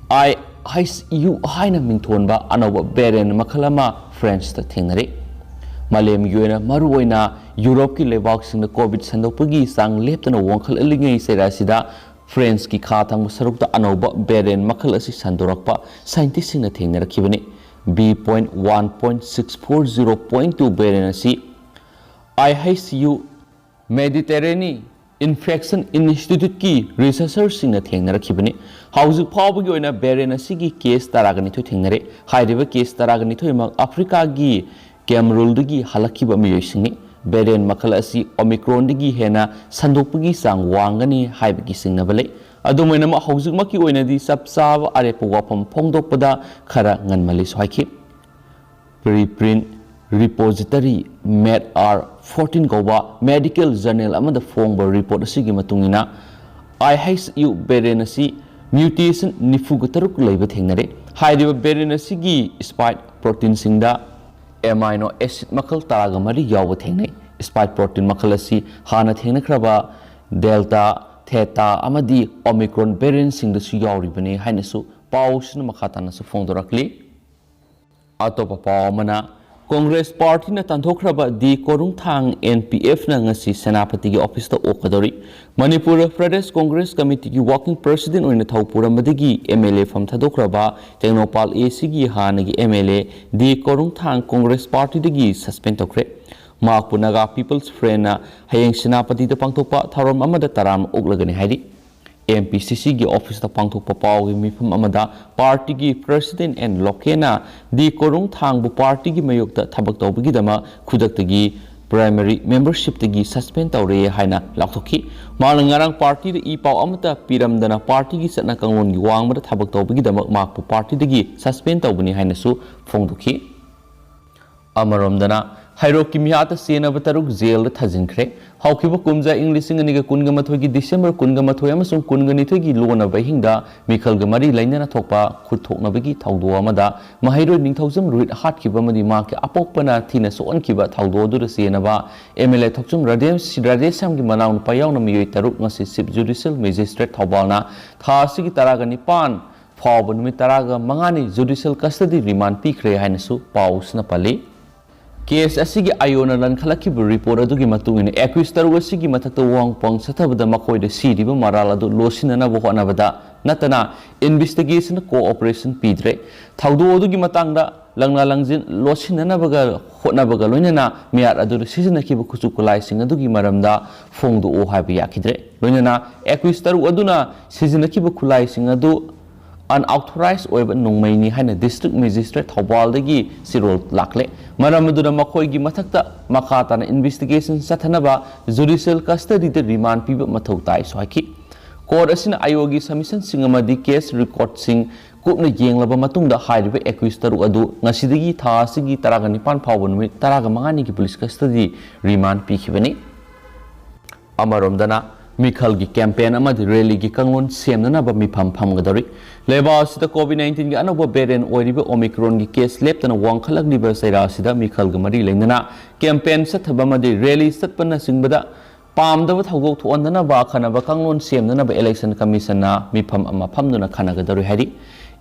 I H U ꯍꯥꯏꯅ ꯃꯤꯡꯊꯣꯟꯕ ꯑꯅꯧꯕ variant ꯃꯈꯜ ꯑꯃ Franceꯇ ꯊꯦꯡꯅꯔꯦ꯫ ꯃꯥꯂꯦꯝꯒꯤ ꯑꯣꯏꯅ ꯃꯔꯨꯑꯣꯏꯅ ꯌꯨꯔꯣꯞꯀꯤ ꯂꯩꯕꯥꯛꯁꯤꯡꯗ COVID ꯁꯟꯗꯣꯛꯄꯒꯤ ꯆꯥꯡ ꯂꯦꯞꯇꯅ ꯋꯥꯡꯈꯠꯂꯛꯂꯤꯉꯩ ꯆꯩꯔꯥ ꯑꯁꯤꯗ Franceꯀꯤ ꯈꯥ ꯊꯪꯕ ꯁꯔꯨꯛꯇ ꯑꯅꯧꯕ variant ꯃꯈꯜ ꯑꯁꯤ ꯁꯟꯗꯣꯔꯛꯄ scientistꯁꯤꯡꯅ ꯊꯦꯡꯅꯔꯛꯈꯤꯕꯅꯤ꯫ B point one point six four zero point two variant ꯑꯁꯤ I H U Mediterranean Infection Instituteꯀꯤ researcherꯁꯤꯡꯅ ꯊꯦꯡꯅꯔꯛꯈꯤꯕꯅꯤ꯫ ꯍꯧꯖꯤꯛ ꯐꯥꯎꯕꯒꯤ ꯑꯣꯏꯅ variant ꯑꯁꯤꯒꯤ case ꯇꯔꯥꯒ ꯅꯤꯊꯣꯏ ꯊꯦꯡꯅꯔꯦ꯫ ꯍꯥꯏꯔꯤꯕ case ꯇꯔꯥꯒ ꯅꯤꯊꯣꯏꯃꯛ ꯑꯐ꯭ꯔꯤꯀꯥꯒꯤ ꯀꯦꯃꯔꯨꯜꯗꯒꯤ ꯍꯜꯂꯛꯈꯤꯕ ꯃꯤꯑꯣꯏꯁꯤꯡꯅꯤ꯫ Variant ꯃꯈꯜ ꯑꯁꯤ Omicronꯗꯒꯤ ꯍꯦꯟꯅ ꯁꯟꯗꯣꯛꯄꯒꯤ ꯆꯥꯡ ꯋꯥꯡꯒꯅꯤ ꯍꯥꯏꯕꯒꯤ ꯆꯤꯡꯅꯕ ꯂꯩ꯫ ꯑꯗꯨꯝ ꯑꯣꯏꯅꯃꯛ, ꯍꯧꯖꯤꯛꯃꯛꯀꯤ ꯑꯣꯏꯅꯗꯤ ꯆꯞ ꯆꯥꯕ ꯑꯔꯦꯞꯄ ꯋꯥꯐꯝ ꯐꯣꯡꯗꯣꯛꯄꯗ ꯈꯔ ꯉꯟꯃꯜꯂꯤꯁꯨ ꯍꯥꯏꯈꯤ꯫ Preprint Repository Med R fourteen ꯀꯧꯕ medical journal ꯑꯃꯗ ꯐꯣꯡꯕ report ꯑꯁꯤꯒꯤ ꯃꯇꯨꯡ ꯏꯟꯅ, I H U variant ꯑꯁꯤ mutation ꯅꯤꯐꯨꯒ ꯇꯔꯨꯛ ꯂꯩꯕ ꯊꯦꯡꯅꯔꯦ꯫ ꯍꯥꯏꯔꯤꯕ variant ꯑꯁꯤꯒꯤ spike proteinꯁꯤꯡꯗ amino acid ꯃꯈꯜ ꯇꯔꯥꯒ ꯃꯔꯤ ꯌꯥꯎꯕ ꯊꯦꯡꯅꯩ꯫ Spike protein ꯃꯈꯜ ꯑꯁꯤ ꯍꯥꯟꯅ ꯊꯦꯡꯅꯈ꯭ꯔꯕ Delta, Theta ꯑꯃꯗꯤ Omicron variantꯁꯤꯡꯗꯁꯨ ꯌꯥꯎꯔꯤꯕꯅꯤ ꯍꯥꯏꯅꯁꯨ ꯄꯥꯎꯁꯤꯅ ꯃꯈꯥ ꯇꯥꯅꯁꯨ ꯐꯣꯡꯗꯣꯔꯛꯂꯤ꯫ ꯑꯇꯣꯞꯄ ꯄꯥꯎ ꯑꯃꯅ, Congress partyꯅ ꯇꯥꯟꯊꯣꯛꯈ꯭ꯔꯕ ꯗꯤ ꯀꯣꯔꯨꯡꯊꯥꯡ N P Fꯅ ꯉꯁꯤ ꯁꯦꯅꯥꯄꯇꯤꯒꯤ officeꯇ ꯑꯣꯛꯀꯗꯧꯔꯤ꯫ Manipur Pradesh Congress Committeeꯒꯤ working president ꯑꯣꯏꯅ ꯊꯧ ꯄꯨꯔꯝꯕꯗꯒꯤ M L A ꯐꯝ ꯊꯥꯗꯣꯛꯈ꯭ꯔꯕ ꯇꯦꯡꯅꯧꯄꯥꯜ A Cꯒꯤ ꯍꯥꯟꯅꯒꯤ M L A D ꯀꯣꯔꯨꯡꯊꯥꯡ Congress partyꯗꯒꯤ suspend ꯇꯧꯈ꯭ꯔꯦ꯫ ꯃꯍꯥꯛꯄꯨ Naga People's Frontꯅ ꯍꯌꯦꯡ ꯁꯦꯅꯥꯄꯇꯤꯗ ꯄꯥꯡꯊꯣꯛꯄ ꯊꯧꯔꯝ ꯑꯃꯗ ꯇꯔꯥꯝꯅ ꯑꯣꯛꯂꯒꯅꯤ ꯍꯥꯏꯔꯤ꯫ M P C Cꯒꯤ officeꯇ ꯄꯥꯡꯊꯣꯛꯄ ꯄꯥꯎꯒꯤ ꯃꯤꯐꯝ ꯑꯃꯗ partyꯒꯤ president N Lokhenꯅ ꯗꯤ ꯀꯣꯔꯨꯡꯊꯥꯡꯕꯨ partyꯒꯤ ꯃꯥꯌꯣꯛꯇ ꯊꯕꯛ ꯇꯧꯕꯒꯤꯗꯃꯛ ꯈꯨꯗꯛꯇꯒꯤ ꯄ꯭ꯔꯥꯏꯃꯔꯤ ꯃꯦꯝꯕꯔꯁꯤꯞꯇꯒꯤ ꯁꯁꯄꯦꯟ ꯇꯧꯔꯦ ꯍꯥꯏꯅ ꯂꯥꯎꯊꯣꯛꯈꯤ꯫ ꯃꯍꯥꯛꯅ ꯉꯔꯥꯡ ꯄꯥꯔꯇꯤꯗ ꯏ ꯄꯥꯎ ꯑꯃꯠꯇ ꯄꯤꯔꯝꯗꯅ ꯄꯥꯔꯇꯤꯒꯤ ꯆꯠꯅ ꯀꯥꯡꯂꯣꯟꯒꯤ ꯋꯥꯡꯃꯗ ꯊꯕꯛ ꯇꯧꯕꯒꯤꯗꯃꯛ ꯃꯍꯥꯛꯄꯨ ꯄꯥꯔꯇꯤꯗꯒꯤ ꯁꯁꯄꯦꯟ ꯇꯧꯕꯅꯤ ꯍꯥꯏꯅꯁꯨ ꯐꯣꯡꯗꯣꯛꯈꯤ꯫ ꯑꯃꯔꯣꯝꯗꯅ, ꯍꯩꯔꯣꯛꯀꯤ ꯃꯤꯍꯥꯠꯇ ꯆꯦꯟꯅꯕ ꯇꯔꯨꯛ ꯖꯦꯜꯗ ꯊꯥꯖꯤꯟꯈ꯭ꯔꯦ꯫ ꯍꯧꯈꯤꯕ ꯀꯨꯝꯖꯥ ꯏꯪ ꯂꯤꯁꯤꯡ ꯑꯅꯤꯒ ꯀꯨꯟꯒ ꯃꯥꯊꯣꯏꯒꯤ ꯗꯤꯁꯦꯝꯕꯔ ꯀꯨꯟꯒ ꯃꯥꯊꯣꯏ ꯑꯃꯁꯨꯡ ꯀꯨꯟꯒ ꯅꯤꯊꯣꯏꯒꯤ ꯂꯣꯟꯅꯕ ꯑꯍꯤꯡꯗ ꯃꯤꯈꯜꯒ ꯃꯔꯤ ꯂꯩꯅꯅ ꯊꯣꯛꯄ ꯈꯨꯠ ꯊꯣꯛꯅꯕꯒꯤ ꯊꯧꯗꯣꯛ ꯑꯃꯗ ꯃꯍꯩꯔꯣꯏ ꯅꯤꯡꯊꯧꯖꯝ ꯔꯣꯍꯤꯠ ꯍꯥꯠꯈꯤꯕ ꯑꯃꯗꯤ ꯃꯍꯥꯛꯀꯤ ꯑꯄꯣꯛꯄꯅ ꯊꯤꯅ ꯁꯣꯛꯍꯟꯈꯤꯕ ꯊꯧꯗꯣꯛ ꯑꯗꯨꯗ ꯆꯦꯟꯅꯕ ꯑꯦꯝ ꯑꯦꯜ ꯑꯦ ꯊꯣꯛꯆꯣꯝ ꯔꯥꯙꯦ-, ꯔꯥꯙꯦꯁ꯭ꯌꯥꯝꯒꯤ ꯃꯅꯥꯎꯅꯨꯄꯥ ꯌꯥꯎꯅ ꯃꯤꯑꯣꯏ ꯇꯔꯨꯛ ꯉꯁꯤ ꯆꯤꯐ ꯖꯨꯗꯤꯁꯤꯌꯦꯜ ꯃꯦꯖꯤꯁꯇ꯭ꯔꯦꯠ ꯊꯧꯕꯥꯜꯅ ꯊꯥ ꯑꯁꯤꯒꯤ ꯇꯔꯥꯒ ꯅꯤꯄꯥꯟ ꯐꯥꯎꯕ ꯅꯨꯃꯤꯠ ꯇꯔꯥꯒ ꯃꯉꯥꯅꯤ ꯖꯨꯗꯤꯁꯤꯌꯦꯜ ꯀꯁꯇꯗꯤ ꯔꯤꯃꯥꯟ ꯄꯤꯈ꯭ꯔꯦ ꯍꯥꯏꯅꯁꯨ ꯄꯥꯎꯁꯤꯅ ꯄꯜꯂꯤ꯫ ꯀꯦꯁ ꯑꯁꯤꯒꯤ ꯑꯥꯏ ꯑꯣꯅ ꯂꯟꯈꯠꯂꯛꯈꯤꯕ ꯔꯤꯄꯣꯔꯠ ꯑꯗꯨꯒꯤ ꯃꯇꯨꯡ ꯏꯟꯅ, ꯑꯦꯀ꯭ꯌꯨꯁ ꯇꯔꯨꯛ ꯑꯁꯤꯒꯤ ꯃꯊꯛꯇ ꯋꯥꯍꯪ ꯄꯥꯎꯍꯪ ꯆꯠꯊꯕꯗ ꯃꯈꯣꯏꯗ ꯁꯤꯔꯤꯕ ꯃꯔꯥꯜ ꯑꯗꯨ ꯂꯣꯠꯁꯤꯟꯅꯅꯕ ꯍꯣꯠꯅꯕꯗ ꯅꯠꯇꯅ ꯏꯟꯚꯦꯁꯇꯤꯒꯦꯁꯟ ꯀꯣꯑꯣꯄꯔꯦꯁꯟ ꯄꯤꯗ꯭ꯔꯦ꯫ ꯊꯧꯗꯣꯛ ꯑꯗꯨꯒꯤ ꯃꯇꯥꯡꯗ ꯂꯪꯅ ꯂꯪꯖꯤꯟ ꯂꯣꯠꯁꯤꯟꯅꯅꯕꯒ ꯍꯣꯠꯅꯕꯒ ꯂꯣꯏꯅꯅ ꯃꯤꯍꯥꯠ ꯑꯗꯨꯗ ꯁꯤꯖꯤꯟꯅꯈꯤꯕ ꯈꯨꯠꯁꯨ ꯈꯨꯠꯂꯥꯏꯁꯤꯡ ꯑꯗꯨꯒꯤ ꯃꯔꯝꯗ ꯐꯣꯡꯗꯣꯛꯎ ꯍꯥꯏꯕ ꯌꯥꯈꯤꯗ꯭ꯔꯦ꯫ ꯂꯣꯏꯅꯅ ꯑꯦꯀ꯭ꯌꯨꯁ ꯇꯔꯨꯛ ꯑꯗꯨꯅ ꯁꯤꯖꯤꯟꯅꯈꯤꯕ ꯈꯨꯠꯂꯥꯏꯁꯤꯡ ꯑꯗꯨ ꯑꯟꯑꯣꯊꯣꯔꯥꯏꯖ ꯑꯣꯏꯕ ꯅꯣꯡꯃꯩꯅꯤ ꯍꯥꯏꯅ ꯗꯤꯁꯇ꯭ꯔꯤꯛ ꯃꯦꯖꯤꯁꯇ꯭ꯔꯦꯠ ꯊꯧꯕꯥꯜꯗꯒꯤ ꯆꯦꯔꯣꯜ ꯂꯥꯛꯂꯦ꯫ ꯃꯔꯝ ꯑꯗꯨꯅ ꯃꯈꯣꯏꯒꯤ ꯃꯊꯛꯇ ꯃꯈꯥ ꯇꯥꯅ ꯏꯟꯚꯦꯁꯇꯤꯒꯦꯁꯟ ꯆꯠꯊꯅꯕ ꯖꯨꯗꯤꯁꯤꯌꯦꯜ ꯀꯁꯇꯗꯤꯗ ꯔꯤꯃꯥꯟ ꯄꯤꯕ ꯃꯊꯧ ꯇꯥꯏꯁꯨ ꯍꯥꯏꯈꯤ꯫ ꯀꯣꯔꯠ ꯑꯁꯤꯅ ꯑꯥꯏ ꯑꯣꯒꯤ ꯁꯕꯃꯤꯁꯟꯁꯤꯡ ꯑꯃꯗꯤ ꯀꯦꯁ ꯔꯦꯀꯣꯔꯗꯁꯤꯡ ꯀꯨꯞꯅ ꯌꯦꯡꯂꯕ ꯃꯇꯨꯡꯗ ꯍꯥꯏꯔꯤꯕ ꯑꯦꯀ꯭ꯌꯨꯁ ꯇꯔꯨꯛ ꯑꯗꯨ ꯉꯁꯤꯗꯒꯤ ꯊꯥ ꯑꯁꯤꯒꯤ ꯇꯔꯥꯒ ꯅꯤꯄꯥꯟ ꯐꯥꯎꯕ ꯅꯨꯃꯤꯠ ꯇꯔꯥꯒ ꯃꯉꯥꯅꯤꯒꯤ ꯄꯨꯂꯤꯁ ꯀꯁꯇꯗꯤ ꯔꯤꯃꯥꯟ ꯄꯤꯈꯤꯕꯅꯤ꯫ ꯑꯃꯔꯣꯝꯗꯅ, ꯃꯤꯈꯜꯒꯤ ꯀꯦꯝꯄꯦꯟ ꯑꯃꯗꯤ ꯔꯦꯂꯤꯒꯤ ꯀꯥꯡꯂꯣꯟ ꯁꯦꯝꯅꯅꯕ ꯃꯤꯐꯝ ꯐꯝꯒꯗꯧꯔꯤ꯫ ꯂꯩꯕꯥꯛ ꯑꯁꯤꯗ ꯀꯣꯚꯤꯗ ꯅꯥꯏꯟꯇꯤꯟꯒꯤ ꯑꯅꯧꯕ ꯚꯦꯔꯤꯌꯦꯟ ꯑꯣꯏꯔꯤꯕ ꯑꯣꯃꯤꯀ꯭ꯔꯣꯟꯒꯤ ꯀꯦꯁ ꯂꯦꯞꯇꯅ ꯋꯥꯡꯈꯠꯂꯛꯂꯤꯕ ꯆꯩꯔꯥ ꯑꯁꯤꯗ ꯃꯤꯈꯜꯒ ꯃꯔꯤ ꯂꯩꯅꯅ ꯀꯦꯝꯄꯦꯟ ꯆꯠꯊꯕ ꯑꯃꯗꯤ ꯔꯦꯂꯤ ꯆꯠꯄꯅꯆꯤꯡꯕꯗ ꯄꯥꯝꯗꯕ ꯊꯧꯗꯣꯛ ꯊꯣꯛꯍꯟꯗꯅꯕ ꯑꯈꯟꯅꯕ ꯀꯥꯡꯂꯣꯟ ꯁꯦꯝꯅꯅꯕ ꯏꯂꯦꯛꯁꯟ ꯀꯃꯤꯁꯟꯅ ꯃꯤꯐꯝ ꯑꯃ ꯐꯝꯗꯨꯅ ꯈꯟꯅꯒꯗꯧꯔꯤ ꯍꯥꯏꯔꯤ꯫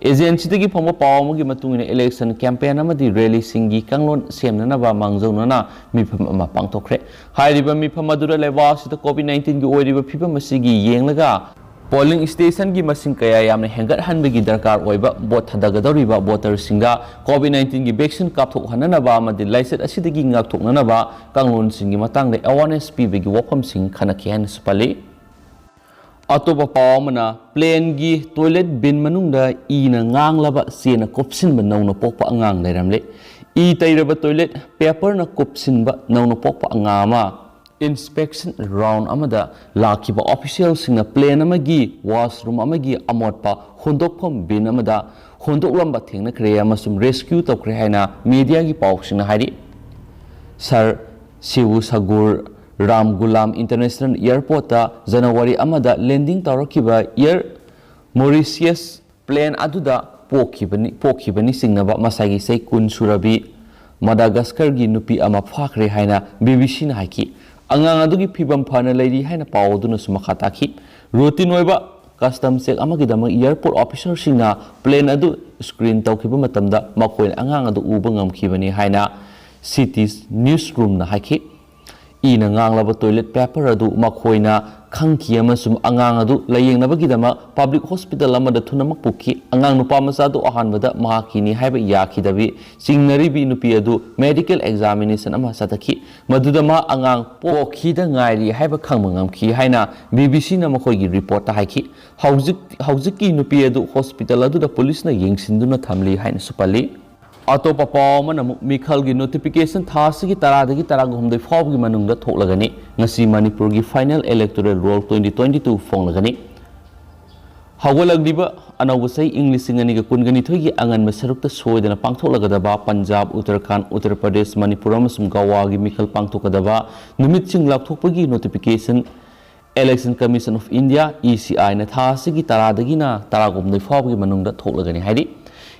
ꯑꯦꯖꯦꯟꯁꯤꯗꯒꯤ ꯐꯪꯕ ꯄꯥꯎ ꯑꯃꯒꯤ ꯃꯇꯨꯡ ꯏꯟꯅ, ꯏꯂꯦꯛꯁꯟ ꯀꯦꯝꯄꯦꯟ ꯑꯃꯗꯤ ꯔꯦꯂꯤꯁꯤꯡꯒꯤ ꯀꯥꯡꯂꯣꯟ ꯁꯦꯝꯅꯅꯕ ꯃꯥꯡꯖꯧꯅꯅ ꯃꯤꯐꯝ ꯑꯃ ꯄꯥꯡꯊꯣꯛꯈ꯭ꯔꯦ꯫ ꯍꯥꯏꯔꯤꯕ ꯃꯤꯐꯝ ꯑꯗꯨꯗ ꯂꯩꯕꯥꯛ ꯑꯁꯤꯗ ꯀꯣꯚꯤꯗ ꯅꯥꯏꯟꯇꯤꯟꯒꯤ ꯑꯣꯏꯔꯤꯕ ꯐꯤꯕꯝ ꯑꯁꯤꯒꯤ ꯌꯦꯡꯂꯒ ꯄꯣꯂꯤꯡ ꯁ꯭ꯇꯦꯁꯟꯒꯤ ꯃꯁꯤꯡ ꯀꯌꯥ ꯌꯥꯝꯅ ꯍꯦꯟꯒꯠꯍꯟꯕꯒꯤ ꯗꯔꯀꯥꯔ ꯑꯣꯏꯕ, ꯚꯣꯠ ꯊꯥꯗꯒꯗꯧꯔꯤꯕ ꯚꯣꯇꯔꯁꯤꯡꯗ ꯀꯣꯚꯤꯗ ꯅꯥꯏꯟꯇꯤꯟꯒꯤ ꯚꯦꯛꯁꯤꯟ ꯀꯥꯞꯊꯣꯛꯍꯟꯅꯅꯕ ꯑꯃꯗꯤ ꯂꯥꯏꯆꯠ ꯑꯁꯤꯗꯒꯤ ꯉꯥꯛꯊꯣꯛꯅꯅꯕ ꯀꯥꯡꯂꯣꯟꯁꯤꯡꯒꯤ ꯃꯇꯥꯡꯗ ꯑꯦꯋꯥꯔꯅꯦꯁ ꯄꯤꯕꯒꯤ ꯋꯥꯐꯝꯁꯤꯡ ꯈꯟꯅꯈꯤ ꯍꯥꯏꯅꯁꯨ ꯄꯜꯂꯤ꯫ ꯑꯇꯣꯞꯄ ꯄꯥꯎ ꯑꯃꯅ, ꯄ꯭ꯂꯦꯟꯒꯤ ꯇꯣꯏꯂꯦꯠ ꯕꯤꯟ ꯃꯅꯨꯡꯗ ꯏꯅ ꯉꯥꯡꯂꯕ ꯆꯦꯅ ꯀꯨꯞꯁꯤꯟꯕ ꯅꯧꯅ ꯄꯣꯛꯄ ꯑꯉꯥꯡ ꯂꯩꯔꯝꯂꯦ꯫ ꯏ ꯇꯩꯔꯕ ꯇꯣꯏꯂꯦꯠ ꯄꯦꯄꯔꯅ ꯀꯨꯞꯁꯤꯟꯕ ꯅꯧꯅ ꯄꯣꯛꯄ ꯑꯉꯥꯡ ꯑꯃ꯫ ꯏꯟꯁꯄꯦꯛꯁꯟ ꯔꯥꯎꯟ ꯑꯃꯗ ꯂꯥꯛꯈꯤꯕ ꯑꯣꯐꯤꯁꯤꯌꯦꯜꯁꯤꯡꯅ ꯄ꯭ꯂꯦꯟ ꯑꯃꯒꯤ ꯋꯥꯁꯔꯨꯝ ꯑꯃꯒꯤ ꯑꯃꯣꯠꯄ ꯍꯨꯟꯗꯣꯛꯐꯝ ꯕꯤꯟ ꯑꯃꯗ ꯍꯨꯟꯗꯣꯛꯂꯝꯕ ꯊꯦꯡꯅꯈ꯭ꯔꯦ ꯑꯃꯁꯨꯡ ꯔꯦꯁꯀ꯭ꯌꯨ ꯇꯧꯈ꯭ꯔꯦ ꯍꯥꯏꯅ ꯃꯤꯗꯤꯌꯥꯒꯤ ꯄꯥꯎꯁꯤꯡꯅ ꯍꯥꯏꯔꯤ꯫ ꯁꯔ ꯁꯤꯕꯨ ꯁꯒꯨꯔ ꯔꯥꯝ ꯒꯨꯂꯥꯝ ꯏꯟꯇꯔꯅꯦꯁꯅꯦꯜ ꯑꯦꯌꯔꯄꯣꯔꯠꯇ ꯖꯅꯋꯥꯔꯤ ꯑꯃꯗ ꯂꯦꯟꯗꯤꯡ ꯇꯧꯔꯛꯈꯤꯕ ꯑꯦꯌꯔ ꯃꯣꯔꯤꯁꯤꯌꯁ ꯄ꯭ꯂꯦꯟ ꯑꯗꯨꯗ ꯄꯣꯛꯈꯤꯕꯅꯤ, ꯄꯣꯛꯈꯤꯕꯅꯤ ꯆꯤꯡꯅꯕ ꯃꯁꯥꯒꯤ ꯆꯍꯤ ꯀꯨꯟ ꯁꯨꯔꯕꯤ ꯃꯗꯥꯒꯁꯀꯔꯒꯤ ꯅꯨꯄꯤ ꯑꯃ ꯐꯥꯈ꯭ꯔꯦ ꯍꯥꯏꯅ ꯕꯤ ꯕꯤ ꯁꯤꯅ ꯍꯥꯏꯈꯤ꯫ ꯑꯉꯥꯡ ꯑꯗꯨꯒꯤ ꯐꯤꯕꯝ ꯐꯅ ꯂꯩꯔꯤ ꯍꯥꯏꯅ ꯄꯥꯎ ꯑꯗꯨꯅꯁꯨ ꯃꯈꯥ ꯇꯥꯈꯤ꯫ ꯔꯨꯇꯤꯟ ꯑꯣꯏꯕ ꯀꯁꯇꯝ ꯆꯦꯛ ꯑꯃꯒꯤꯗꯃꯛ ꯑꯦꯌꯔꯄꯣꯔꯠ ꯑꯣꯐꯤꯁꯔꯁꯤꯡꯅ ꯄ꯭ꯂꯦꯟ ꯑꯗꯨ ꯁ꯭ꯀ꯭ꯔꯤꯟ ꯇꯧꯈꯤꯕ ꯃꯇꯝꯗ ꯃꯈꯣꯏꯅ ꯑꯉꯥꯡ ꯑꯗꯨ ꯎꯕ ꯉꯝꯈꯤꯕꯅꯤ ꯍꯥꯏꯅ ꯁꯤꯇꯤ ꯅ꯭ꯌꯨꯁ ꯔꯨꯝꯅ ꯍꯥꯏꯈꯤ꯫ ꯏꯅ ꯉꯥꯡꯂꯕ ꯇꯣꯏꯂꯦꯠ ꯄꯦꯄꯔ ꯑꯗꯨ ꯃꯈꯣꯏꯅ ꯈꯪꯈꯤ ꯑꯃꯁꯨꯡ ꯑꯉꯥꯡ ꯑꯗꯨ ꯂꯥꯌꯦꯡꯅꯕꯒꯤꯗꯃꯛ ꯄꯕ꯭ꯂꯤꯛ ꯍꯣꯁꯄꯤꯇꯥꯜ ꯑꯃꯗ ꯊꯨꯅꯃꯛ ꯄꯨꯈꯤ꯫ ꯑꯉꯥꯡ ꯅꯨꯄꯥ ꯃꯆꯥ ꯑꯗꯨ ꯑꯍꯥꯟꯕꯗ ꯃꯍꯥꯛꯀꯤꯅꯤ ꯍꯥꯏꯕ ꯌꯥꯈꯤꯗꯕꯤ ꯆꯤꯡꯅꯔꯤꯕꯤ ꯅꯨꯄꯤ ꯑꯗꯨ ꯃꯦꯗꯤꯀꯦꯜ ꯑꯦꯛꯖꯥꯃꯤꯅꯦꯁꯟ ꯑꯃ ꯆꯠꯊꯈꯤ, ꯃꯗꯨꯗ ꯃꯍꯥꯛ ꯑꯉꯥꯡ ꯄꯣꯛꯈꯤꯗ ꯉꯥꯏꯔꯤ ꯍꯥꯏꯕ ꯈꯪꯕ ꯉꯝꯈꯤ ꯍꯥꯏꯅ ꯕꯤ ꯕꯤ ꯁꯤꯅ ꯃꯈꯣꯏꯒꯤ ꯔꯤꯄꯣꯔꯠꯇ ꯍꯥꯏꯈꯤ꯫ ꯍꯧꯖꯤꯛ, ꯍꯧꯖꯤꯛꯀꯤ ꯅꯨꯄꯤ ꯑꯗꯨ ꯍꯣꯁꯄꯤꯇꯥꯜ ꯑꯗꯨꯗ ꯄꯨꯂꯤꯁꯅ ꯌꯦꯡꯁꯤꯟꯗꯨꯅ ꯊꯝꯂꯤ ꯍꯥꯏꯅꯁꯨ ꯄꯜꯂꯤ꯫ ꯑꯇꯣꯞꯄ ꯄꯥꯎ ꯑꯃꯅ ꯑꯃꯨꯛ ꯃꯤꯈꯜꯒꯤ ꯅꯣꯇꯤꯐꯤꯀꯦꯁꯟ ꯊꯥ ꯑꯁꯤꯒꯤ ꯇꯔꯥꯗꯒꯤ ꯇꯔꯥꯍꯨꯝꯗꯣꯏ ꯐꯥꯎꯕꯒꯤ ꯃꯅꯨꯡꯗ ꯊꯣꯛꯂꯒꯅꯤ꯫ ꯉꯁꯤ ꯃꯅꯤꯄꯨꯔꯒꯤ final electoral roll twenty twenty two ꯐꯣꯡꯂꯒꯅꯤ꯫ ꯍꯧꯒꯠꯂꯛꯂꯤꯕ ꯑꯅꯧꯕ ꯆꯍꯤ ꯏꯪ ꯂꯤꯁꯤꯡ ꯑꯅꯤꯒ ꯀꯨꯟꯒ ꯅꯤꯊꯣꯏꯒꯤ ꯑꯉꯟꯕ ꯁꯔꯨꯛꯇ ꯁꯣꯏꯗꯅ ꯄꯥꯡꯊꯣꯛꯂꯒꯗꯕ ꯄꯟꯖꯥꯕ, ꯎꯠꯇꯔꯈꯥꯟꯗ, ꯎꯠꯇꯔ ꯄ꯭ꯔꯗꯦꯁ, ꯃꯅꯤꯄꯨꯔ ꯑꯃꯁꯨꯡ ꯒꯋꯥꯒꯤ ꯃꯤꯈꯜ ꯄꯥꯡꯊꯣꯛꯀꯗꯕ ꯅꯨꯃꯤꯠꯁꯤꯡ ꯂꯥꯎꯊꯣꯛꯄꯒꯤ notification Election Commission of India, E C I, ꯅ ꯊꯥ ꯑꯁꯤꯒꯤ ꯇꯔꯥꯗꯒꯤꯅ ꯇꯔꯥꯍꯨꯝꯗꯣꯏ ꯐꯥꯎꯕꯒꯤ ꯃꯅꯨꯡꯗ ꯊꯣꯛꯂꯒꯅꯤ ꯍꯥꯏꯔꯤ꯫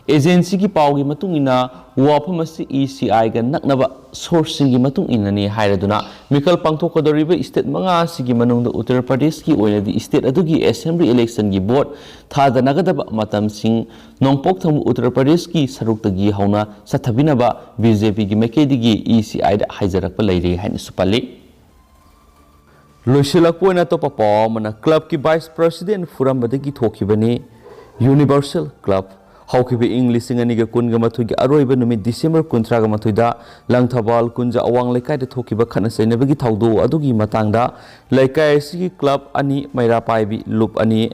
ꯑꯦꯖꯦꯟꯁꯤꯒꯤ ꯄꯥꯎꯒꯤ ꯃꯇꯨꯡ ꯏꯟꯅ, ꯋꯥꯐꯝ ꯑꯁꯤ E C I ꯒ ꯅꯛꯅꯕ ꯁꯣꯔꯁꯁꯤꯡꯒꯤ ꯃꯇꯨꯡ ꯏꯟꯅꯅꯤ ꯍꯥꯏꯔꯗꯨꯅ, ꯃꯤꯈꯜ ꯄꯥꯡꯊꯣꯛꯀꯗꯧꯔꯤꯕ ꯁ꯭ꯇꯦꯠ ꯃꯉꯥ ꯑꯁꯤꯒꯤ ꯃꯅꯨꯡꯗ ꯎꯠꯇꯔ ꯄ꯭ꯔꯗꯦꯁꯀꯤ ꯑꯣꯏꯅꯗꯤ ꯁ꯭ꯇꯦꯠ ꯑꯗꯨꯒꯤ ꯑꯦꯁꯦꯝꯕ꯭ꯂꯤ ꯏꯂꯦꯛꯁꯟꯒꯤ ꯚꯣꯠ ꯊꯥꯗꯅꯒꯗꯕ ꯃꯇꯝꯁꯤꯡ ꯅꯣꯡꯄꯣꯛ ꯊꯪꯕ ꯎꯠꯇꯔ ꯄ꯭ꯔꯗꯦꯁꯀꯤ ꯁꯔꯨꯛꯇꯒꯤ ꯍꯧꯅ ꯆꯠꯊꯕꯤꯅꯕ ꯕꯤ ꯖꯦ ꯄꯤꯒꯤ ꯃꯥꯏꯀꯩꯗꯒꯤ E C I ꯗ ꯍꯥꯏꯖꯔꯛꯄ ꯂꯩꯔꯦ ꯍꯥꯏꯅꯁꯨ ꯄꯜꯂꯤ꯫ ꯂꯣꯏꯁꯤꯜꯂꯛꯄ ꯑꯣꯏꯅ ꯑꯇꯣꯞꯄ ꯄꯥꯎ ꯑꯃꯅ, ꯀ꯭ꯂꯕꯀꯤ ꯚꯥꯏꯁ ꯄ꯭ꯔꯁꯤꯗꯦꯟ ꯐꯨꯔꯝꯕꯗꯒꯤ ꯊꯣꯛꯈꯤꯕꯅꯤ꯫ ꯌꯨꯅꯤꯚꯔꯁꯦꯜ ꯀ꯭ꯂꯕ ꯍꯧꯈꯤꯕ ꯏꯪ ꯂꯤꯁꯤꯡ ꯑꯅꯤꯒ ꯀꯨꯟꯒ ꯃꯥꯊꯣꯏꯒꯤ ꯑꯔꯣꯏꯕ ꯅꯨꯃꯤꯠ ꯗꯤꯁꯦꯝꯕꯔ ꯀꯨꯟꯊ꯭ꯔꯥꯒ ꯃꯥꯊꯣꯏꯗ ꯂꯪꯊꯕꯥꯜ ꯀꯨꯟꯖ ꯑꯋꯥꯡ ꯂꯩꯀꯥꯏꯗ ꯊꯣꯛꯈꯤꯕ ꯈꯠꯅ ꯆꯩꯅꯕꯒꯤ ꯊꯧꯗꯣꯛ ꯑꯗꯨꯒꯤ ꯃꯇꯥꯡꯗ ꯂꯩꯀꯥꯏ ꯑꯁꯤꯒꯤ ꯀ꯭ꯂꯕ ꯑꯅꯤ, ꯃꯩꯔꯥ ꯄꯥꯏꯕꯤ ꯂꯨꯞ ꯑꯅꯤ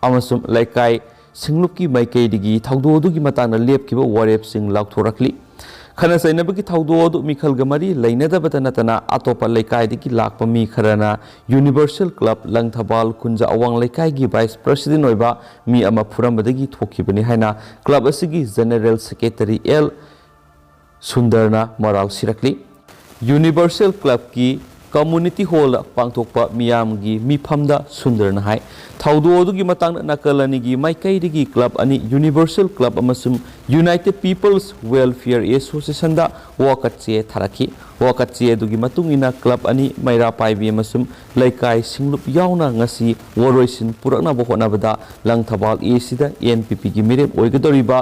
ꯑꯃꯁꯨꯡ ꯂꯩꯀꯥꯏ ꯁꯤꯡꯂꯨꯞꯀꯤ ꯃꯥꯏꯀꯩꯗꯒꯤ ꯊꯧꯗꯣꯛ ꯑꯗꯨꯒꯤ ꯃꯇꯥꯡꯗ ꯂꯦꯞꯈꯤꯕ ꯋꯥꯔꯦꯞꯁꯤꯡ ꯂꯥꯎꯊꯣꯔꯛꯂꯤ꯫ ꯈꯠꯅ ꯆꯩꯅꯕꯒꯤ ꯊꯧꯗꯣꯛ ꯑꯗꯨ ꯃꯤꯈꯜꯒ ꯃꯔꯤ ꯂꯩꯅꯗꯕꯇ ꯅꯠꯇꯅ ꯑꯇꯣꯞꯄ ꯂꯩꯀꯥꯏꯗꯒꯤ ꯂꯥꯛꯄ ꯃꯤ ꯈꯔꯅ ꯌꯨꯅꯤꯚꯔꯁꯦꯜ ꯀ꯭ꯂꯕ ꯂꯪꯊꯕꯥꯜ ꯈꯨꯟꯖ ꯑꯋꯥꯡ ꯂꯩꯀꯥꯏꯒꯤ ꯚꯥꯏꯁ ꯄ꯭ꯔꯁꯤꯗꯦꯟ ꯑꯣꯏꯕ ꯃꯤ ꯑꯃ ꯐꯨꯔꯝꯕꯗꯒꯤ ꯊꯣꯛꯈꯤꯕꯅꯤ ꯍꯥꯏꯅ ꯀ꯭ꯂꯕ ꯑꯁꯤꯒꯤ ꯖꯦꯅꯦꯔꯦꯜ ꯁꯦꯀ꯭ꯔꯦꯇꯔꯤ ꯑꯦꯜ ꯁꯨꯟꯗꯔꯅ ꯃꯔꯥꯜ ꯁꯤꯔꯛꯂꯤ꯫ ꯌꯨꯅꯤꯚꯔꯁꯦꯜ ꯀ꯭ꯂꯕꯀꯤ ꯀꯝꯃꯨꯅꯤꯇꯤ ꯍꯣꯜꯗ ꯄꯥꯡꯊꯣꯛꯄ ꯃꯤꯌꯥꯝꯒꯤ ꯃꯤꯐꯝꯗ ꯁꯨꯟꯗꯔꯅ ꯍꯥꯏ, ꯊꯧꯗꯣꯛ ꯑꯗꯨꯒꯤ ꯃꯇꯥꯡꯗ ꯅꯥꯀꯜ ꯑꯅꯤꯒꯤ ꯃꯥꯏꯀꯩꯗꯒꯤ ꯀ꯭ꯂꯕ ꯑꯅꯤ, ꯌꯨꯅꯤꯚꯔꯁꯦꯜ ꯀ꯭ꯂꯕ ꯑꯃꯁꯨꯡ ꯌꯨꯅꯥꯏꯇꯦꯗ ꯄꯤꯄꯜꯁ ꯋꯦꯜꯐꯤꯌꯔ ꯑꯦꯁꯣꯁꯤꯌꯦꯁꯟꯗ ꯋꯥꯀꯠ ꯆꯦ ꯊꯥꯔꯛꯈꯤ꯫ ꯋꯥꯀꯠ ꯆꯦ ꯑꯗꯨꯒꯤ ꯃꯇꯨꯡ ꯏꯟꯅ ꯀ꯭ꯂꯕ ꯑꯅꯤ, ꯃꯩꯔꯥ ꯄꯥꯏꯕꯤ ꯑꯃꯁꯨꯡ ꯂꯩꯀꯥꯏ ꯁꯤꯡꯂꯨꯞ ꯌꯥꯎꯅ ꯉꯁꯤ ꯋꯥꯔꯣꯏꯁꯤꯟ ꯄꯨꯔꯛꯅꯕ ꯍꯣꯠꯅꯕꯗ ꯂꯪꯊꯕꯥꯜ ꯑꯦꯁꯤꯗ ꯑꯦꯟ ꯄꯤ ꯄꯤꯒꯤ ꯃꯤꯔꯦꯞ ꯑꯣꯏꯒꯗꯧꯔꯤꯕ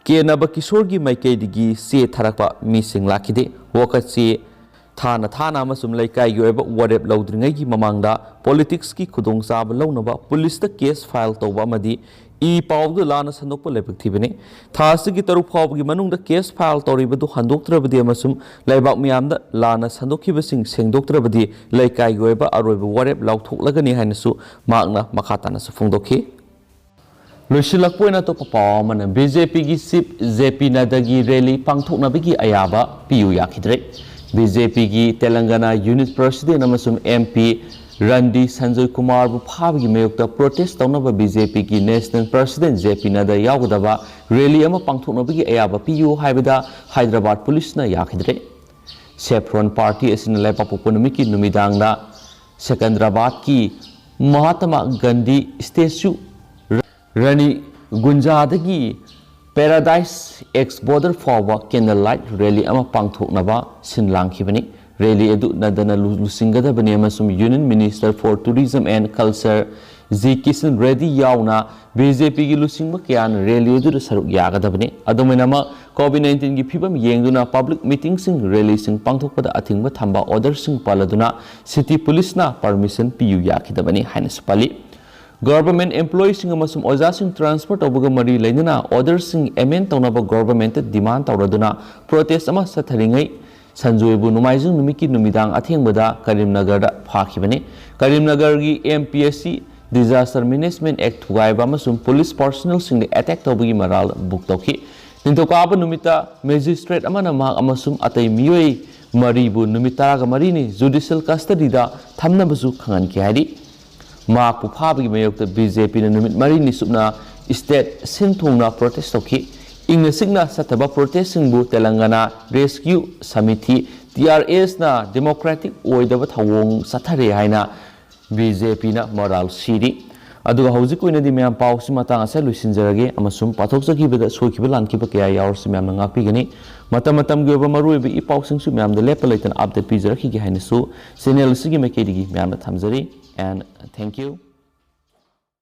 ꯀꯦ ꯅꯕꯀꯤꯁꯣꯔꯒꯤ ꯃꯥꯏꯀꯩꯗꯒꯤ ꯆꯦ ꯊꯥꯔꯛꯄ ꯃꯤꯁꯤꯡ ꯂꯥꯛꯈꯤꯗꯦ꯫ ꯋꯥꯀꯠ ꯆꯦ ꯊꯥꯅ ꯊꯥꯅ ꯑꯃꯁꯨꯡ ꯂꯩꯀꯥꯏꯒꯤ ꯑꯣꯏꯕ ꯋꯥꯔꯦꯞ ꯂꯧꯗ꯭ꯔꯤꯉꯩꯒꯤ ꯃꯃꯥꯡꯗ ꯄꯣꯂꯤꯇꯤꯛꯁꯀꯤ ꯈꯨꯗꯣꯡꯆꯥꯕ ꯂꯧꯅꯕ ꯄꯨꯂꯤꯁꯇ ꯀꯦꯁ ꯐꯥꯏꯜ ꯇꯧꯕ ꯑꯃꯗꯤ ꯏ ꯄꯥꯎꯗ ꯂꯥꯟꯅ ꯁꯟꯗꯣꯛꯄ ꯂꯥꯏꯕꯛ ꯊꯤꯕꯅꯤ꯫ ꯊꯥ ꯑꯁꯤꯒꯤ ꯇꯔꯨꯛ ꯐꯥꯎꯕꯒꯤ ꯃꯅꯨꯡꯗ ꯀꯦꯁ ꯐꯥꯏꯜ ꯇꯧꯔꯤꯕꯗꯨ ꯍꯟꯗꯣꯛꯇ꯭ꯔꯕꯗꯤ ꯑꯃꯁꯨꯡ ꯂꯩꯕꯥꯛ ꯃꯤꯌꯥꯝꯗ ꯂꯥꯟꯅ ꯁꯟꯗꯣꯛꯈꯤꯕꯁꯤꯡ ꯁꯦꯡꯗꯣꯛꯇ꯭ꯔꯕꯗꯤ ꯂꯩꯀꯥꯏꯒꯤ ꯑꯣꯏꯕ ꯑꯔꯣꯏꯕ ꯋꯥꯔꯦꯞ ꯂꯥꯎꯊꯣꯛꯂꯒꯅꯤ ꯍꯥꯏꯅꯁꯨ ꯃꯍꯥꯛꯅ ꯃꯈꯥ ꯇꯥꯅꯁꯨ ꯐꯣꯡꯗꯣꯛꯈꯤ꯫ ꯂꯣꯏꯁꯤꯜꯂꯛꯄ ꯑꯣꯏꯅ ꯑꯇꯣꯞꯄ ꯄꯥꯎ ꯑꯃꯅ, ꯕꯤ ꯖꯦ ꯄꯤꯒꯤ ꯆꯤꯐ ꯖꯦ ꯄꯤ ꯅꯗ꯭ꯗꯥꯒꯤ ꯔꯦꯂꯤ ꯄꯥꯡꯊꯣꯛꯅꯕꯒꯤ ꯑꯌꯥꯕ ꯄꯤꯌꯨ ꯌꯥꯈꯤꯗ꯭ꯔꯦ꯫ ꯕꯤ ꯖꯦ ꯄꯤꯒꯤ ꯇꯦꯂꯪꯒꯥꯅꯥ ꯌꯨꯅꯤꯠ ꯄ꯭ꯔꯁꯤꯗꯦꯟ ꯑꯃꯁꯨꯡ ꯑꯦꯝ ꯄꯤ ꯔꯟꯗꯤ ꯁꯟꯖꯣꯏ ꯀꯨꯃꯥꯔꯕꯨ ꯐꯥꯕꯒꯤ ꯃꯥꯌꯣꯛꯇ ꯄ꯭ꯔꯣꯇꯦꯁ ꯇꯧꯅꯕ ꯕꯤ ꯖꯦ ꯄꯤꯒꯤ ꯅꯦꯁꯅꯦꯜ ꯄ꯭ꯔꯁꯤꯗꯦꯟ ꯖꯦ ꯄꯤ ꯅꯗ꯭ꯗꯥ ꯌꯥꯎꯒꯗꯕ ꯔꯦꯂꯤ ꯑꯃ ꯄꯥꯡꯊꯣꯛꯅꯕꯒꯤ ꯑꯌꯥꯕ ꯄꯤꯌꯨ ꯍꯥꯏꯕꯗ ꯍꯥꯏꯗ꯭ꯔꯕꯥꯗ ꯄꯨꯂꯤꯁꯅ ꯌꯥꯈꯤꯗ꯭ꯔꯦ꯫ ꯁꯦꯐ꯭ꯔꯣꯟ ꯄꯥꯔꯇꯤ ꯑꯁꯤꯅ ꯂꯩꯕꯥꯛꯄꯣꯛꯄ ꯅꯨꯃꯤꯠꯀꯤ ꯅꯨꯃꯤꯗꯥꯡꯗ ꯁꯦꯀꯟꯗ꯭ꯔꯕꯥꯗꯀꯤ ꯃꯍꯥꯇꯃꯥ ꯒꯥꯟꯙꯤ ꯁ꯭ꯇꯦꯆꯨ, ꯔꯥꯅꯤ ꯒꯨꯟꯖꯥꯗꯒꯤ ꯄꯦꯔꯥꯗꯥꯏꯁ ꯑꯦꯛꯁ ꯕꯣꯔꯗꯔ ꯐꯥꯎꯕ ꯀꯦꯟꯗꯜ ꯂꯥꯏꯠ ꯔꯦꯂꯤ ꯑꯃ ꯄꯥꯡꯊꯣꯛꯅꯕ ꯁꯤꯟ ꯂꯥꯡꯈꯤꯕꯅꯤ꯫ ꯔꯦꯂꯤ ꯑꯗꯨ ꯅꯗ꯭ꯗꯥꯅ ꯂꯨ-, ꯂꯨꯆꯤꯡꯒꯗꯕꯅꯤ ꯑꯃꯁꯨꯡ Union Minister for Tourism and Culture G Kishan Reddy ꯌꯥꯎꯅ ꯕꯤ ꯖꯦ ꯄꯤꯒꯤ ꯂꯨꯆꯤꯡꯕ ꯀꯌꯥꯅ ꯔꯦꯂꯤ ꯑꯗꯨꯗ ꯁꯔꯨꯛ ꯌꯥꯒꯗꯕꯅꯤ꯫ ꯑꯗꯨꯃꯥꯏꯅꯃꯛ, ꯀꯣꯚꯤꯗ ꯅꯥꯏꯟꯇꯤꯟꯒꯤ ꯐꯤꯕꯝ ꯌꯦꯡꯗꯨꯅ ꯄꯕ꯭ꯂꯤꯛ ꯃꯤꯇꯤꯡꯁꯤꯡ, ꯔꯦꯂꯤꯁꯤꯡ ꯄꯥꯡꯊꯣꯛꯄꯗ ꯑꯊꯤꯡꯕ ꯊꯝꯕ ꯑꯣꯔꯗꯔꯁꯤꯡ ꯄꯜꯂꯗꯨꯅ ꯁꯤꯇꯤ ꯄꯨꯂꯤꯁꯅ ꯄꯔꯃꯤꯁꯟ ꯄꯤꯌꯨ ꯌꯥꯈꯤꯗꯕꯅꯤ ꯍꯥꯏꯅꯁꯨ ꯄꯜꯂꯤ꯫ ꯒꯚꯔꯟꯃꯦꯟꯠ ꯑꯦꯝꯄ꯭ꯂꯣꯌꯤꯁꯤꯡ ꯑꯃꯁꯨꯡ ꯑꯣꯖꯥꯁꯤꯡ ꯇ꯭ꯔꯥꯟꯁꯐꯔ ꯇꯧꯕꯒ ꯃꯔꯤ ꯂꯩꯅꯅ ꯑꯣꯔꯗꯔꯁꯤꯡ ꯑꯦꯃꯦꯟ ꯇꯧꯅꯕ ꯒꯚꯔꯟꯃꯦꯟꯠꯇ ꯗꯤꯃꯥꯟ ꯇꯧꯔꯗꯨꯅ ꯄ꯭ꯔꯣꯇꯦꯁ ꯑꯃ ꯆꯠꯊꯔꯤꯉꯩ, ꯁꯟꯖꯣꯏꯕꯨ ꯅꯣꯡꯃꯥꯏꯖꯤꯡ ꯅꯨꯃꯤꯠꯀꯤ ꯅꯨꯃꯤꯗꯥꯡ ꯑꯊꯦꯡꯕꯗ ꯀꯔꯤꯝꯅꯒꯔꯗ ꯐꯥꯈꯤꯕꯅꯤ꯫ ꯀꯔꯤꯝꯅꯒꯔꯒꯤ ꯑꯦꯝ ꯄꯤ ꯑꯁꯤ Disaster Management Act ꯊꯨꯒꯥꯏꯕ ꯑꯃꯁꯨꯡ ꯄꯨꯂꯤꯁ ꯄꯔꯁꯣꯅꯦꯜꯁꯤꯡꯗ ꯑꯦꯇꯦꯛ ꯇꯧꯕꯒꯤ ꯃꯔꯥꯜ ꯕꯨꯛ ꯇꯧꯈꯤ꯫ ꯅꯤꯡꯊꯧꯀꯥꯕ ꯅꯨꯃꯤꯠꯇ ꯃꯦꯖꯤꯁꯇ꯭ꯔꯦꯠ ꯑꯃꯅ ꯃꯍꯥꯛ ꯑꯃꯁꯨꯡ ꯑꯇꯩ ꯃꯤꯑꯣꯏ ꯃꯔꯤꯕꯨ ꯅꯨꯃꯤꯠ ꯇꯔꯥꯒ ꯃꯔꯤꯅꯤ ꯖꯨꯗꯤꯁꯤꯌꯦꯜ ꯀꯁꯇꯗꯤꯗ ꯊꯝꯅꯕꯁꯨ ꯈꯪꯍꯟꯈꯤ ꯍꯥꯏꯔꯤ꯫ ꯃꯍꯥꯛꯄꯨ ꯐꯥꯕꯒꯤ ꯃꯥꯌꯣꯛꯇ ꯕꯤ ꯖꯦ ꯄꯤꯅ ꯅꯨꯃꯤꯠ ꯃꯔꯤꯅꯤ ꯆꯨꯞꯅ ꯁ꯭ꯇꯦꯠ ꯁꯤꯟ ꯊꯨꯡꯅ ꯄ꯭ꯔꯣꯇꯦꯁ ꯇꯧꯈꯤ꯫ ꯏꯪꯅ ꯆꯤꯛꯅ ꯆꯠꯇꯕ ꯄ꯭ꯔꯣꯇꯦꯁꯁꯤꯡꯕꯨ ꯇꯦꯂꯪꯒꯅꯥ ꯔꯦꯁꯀ꯭ꯌꯨ ꯁꯃꯤꯊꯤ, ꯇꯤ ꯑꯥꯔ ꯑꯦꯁꯅ ꯗꯦꯃꯣꯀ꯭ꯔꯦꯇꯤꯛ ꯑꯣꯏꯗꯕ ꯊꯧꯑꯣꯡ ꯆꯠꯊꯔꯦ ꯍꯥꯏꯅ ꯕꯤ ꯖꯦ ꯄꯤꯅ ꯃꯔꯥꯜ ꯁꯤꯔꯤ꯫ ꯑꯗꯨꯒ ꯍꯧꯖꯤꯛꯀꯤ ꯑꯣꯏꯅꯗꯤ ꯃꯌꯥꯝ ꯄꯥꯎꯁꯤ ꯃꯇꯥꯡ ꯑꯁꯤꯗ ꯂꯣꯏꯁꯤꯟꯖꯔꯒꯦ ꯑꯃꯁꯨꯡ ꯄꯥꯊꯣꯛꯆꯈꯤꯕꯗ ꯁꯣꯏꯈꯤꯕ ꯂꯥꯟꯈꯤꯕ ꯀꯌꯥ ꯌꯥꯎꯔꯁꯨ ꯃꯌꯥꯝꯅ ꯉꯥꯛꯄꯤꯒꯅꯤ꯫ ꯃꯇꯝ ꯃꯇꯝꯒꯤ ꯑꯣꯏꯕ ꯃꯔꯨꯑꯣꯏꯕ ꯏ ꯄꯥꯎꯁꯤꯡꯁꯨ ꯃꯌꯥꯝꯗ ꯂꯦꯞꯄ ꯂꯩꯇꯅ ꯑꯞꯗꯦꯠ ꯄꯤꯖꯔꯛꯈꯤꯒꯦ ꯍꯥꯏꯅꯁꯨ ꯆꯦꯅꯦꯜ ꯑꯁꯤꯒꯤ ꯃꯥꯏꯀꯩꯗꯒꯤ ꯃꯌꯥꯝꯅ ꯊꯝꯖꯔꯤ꯫ And thank you꯫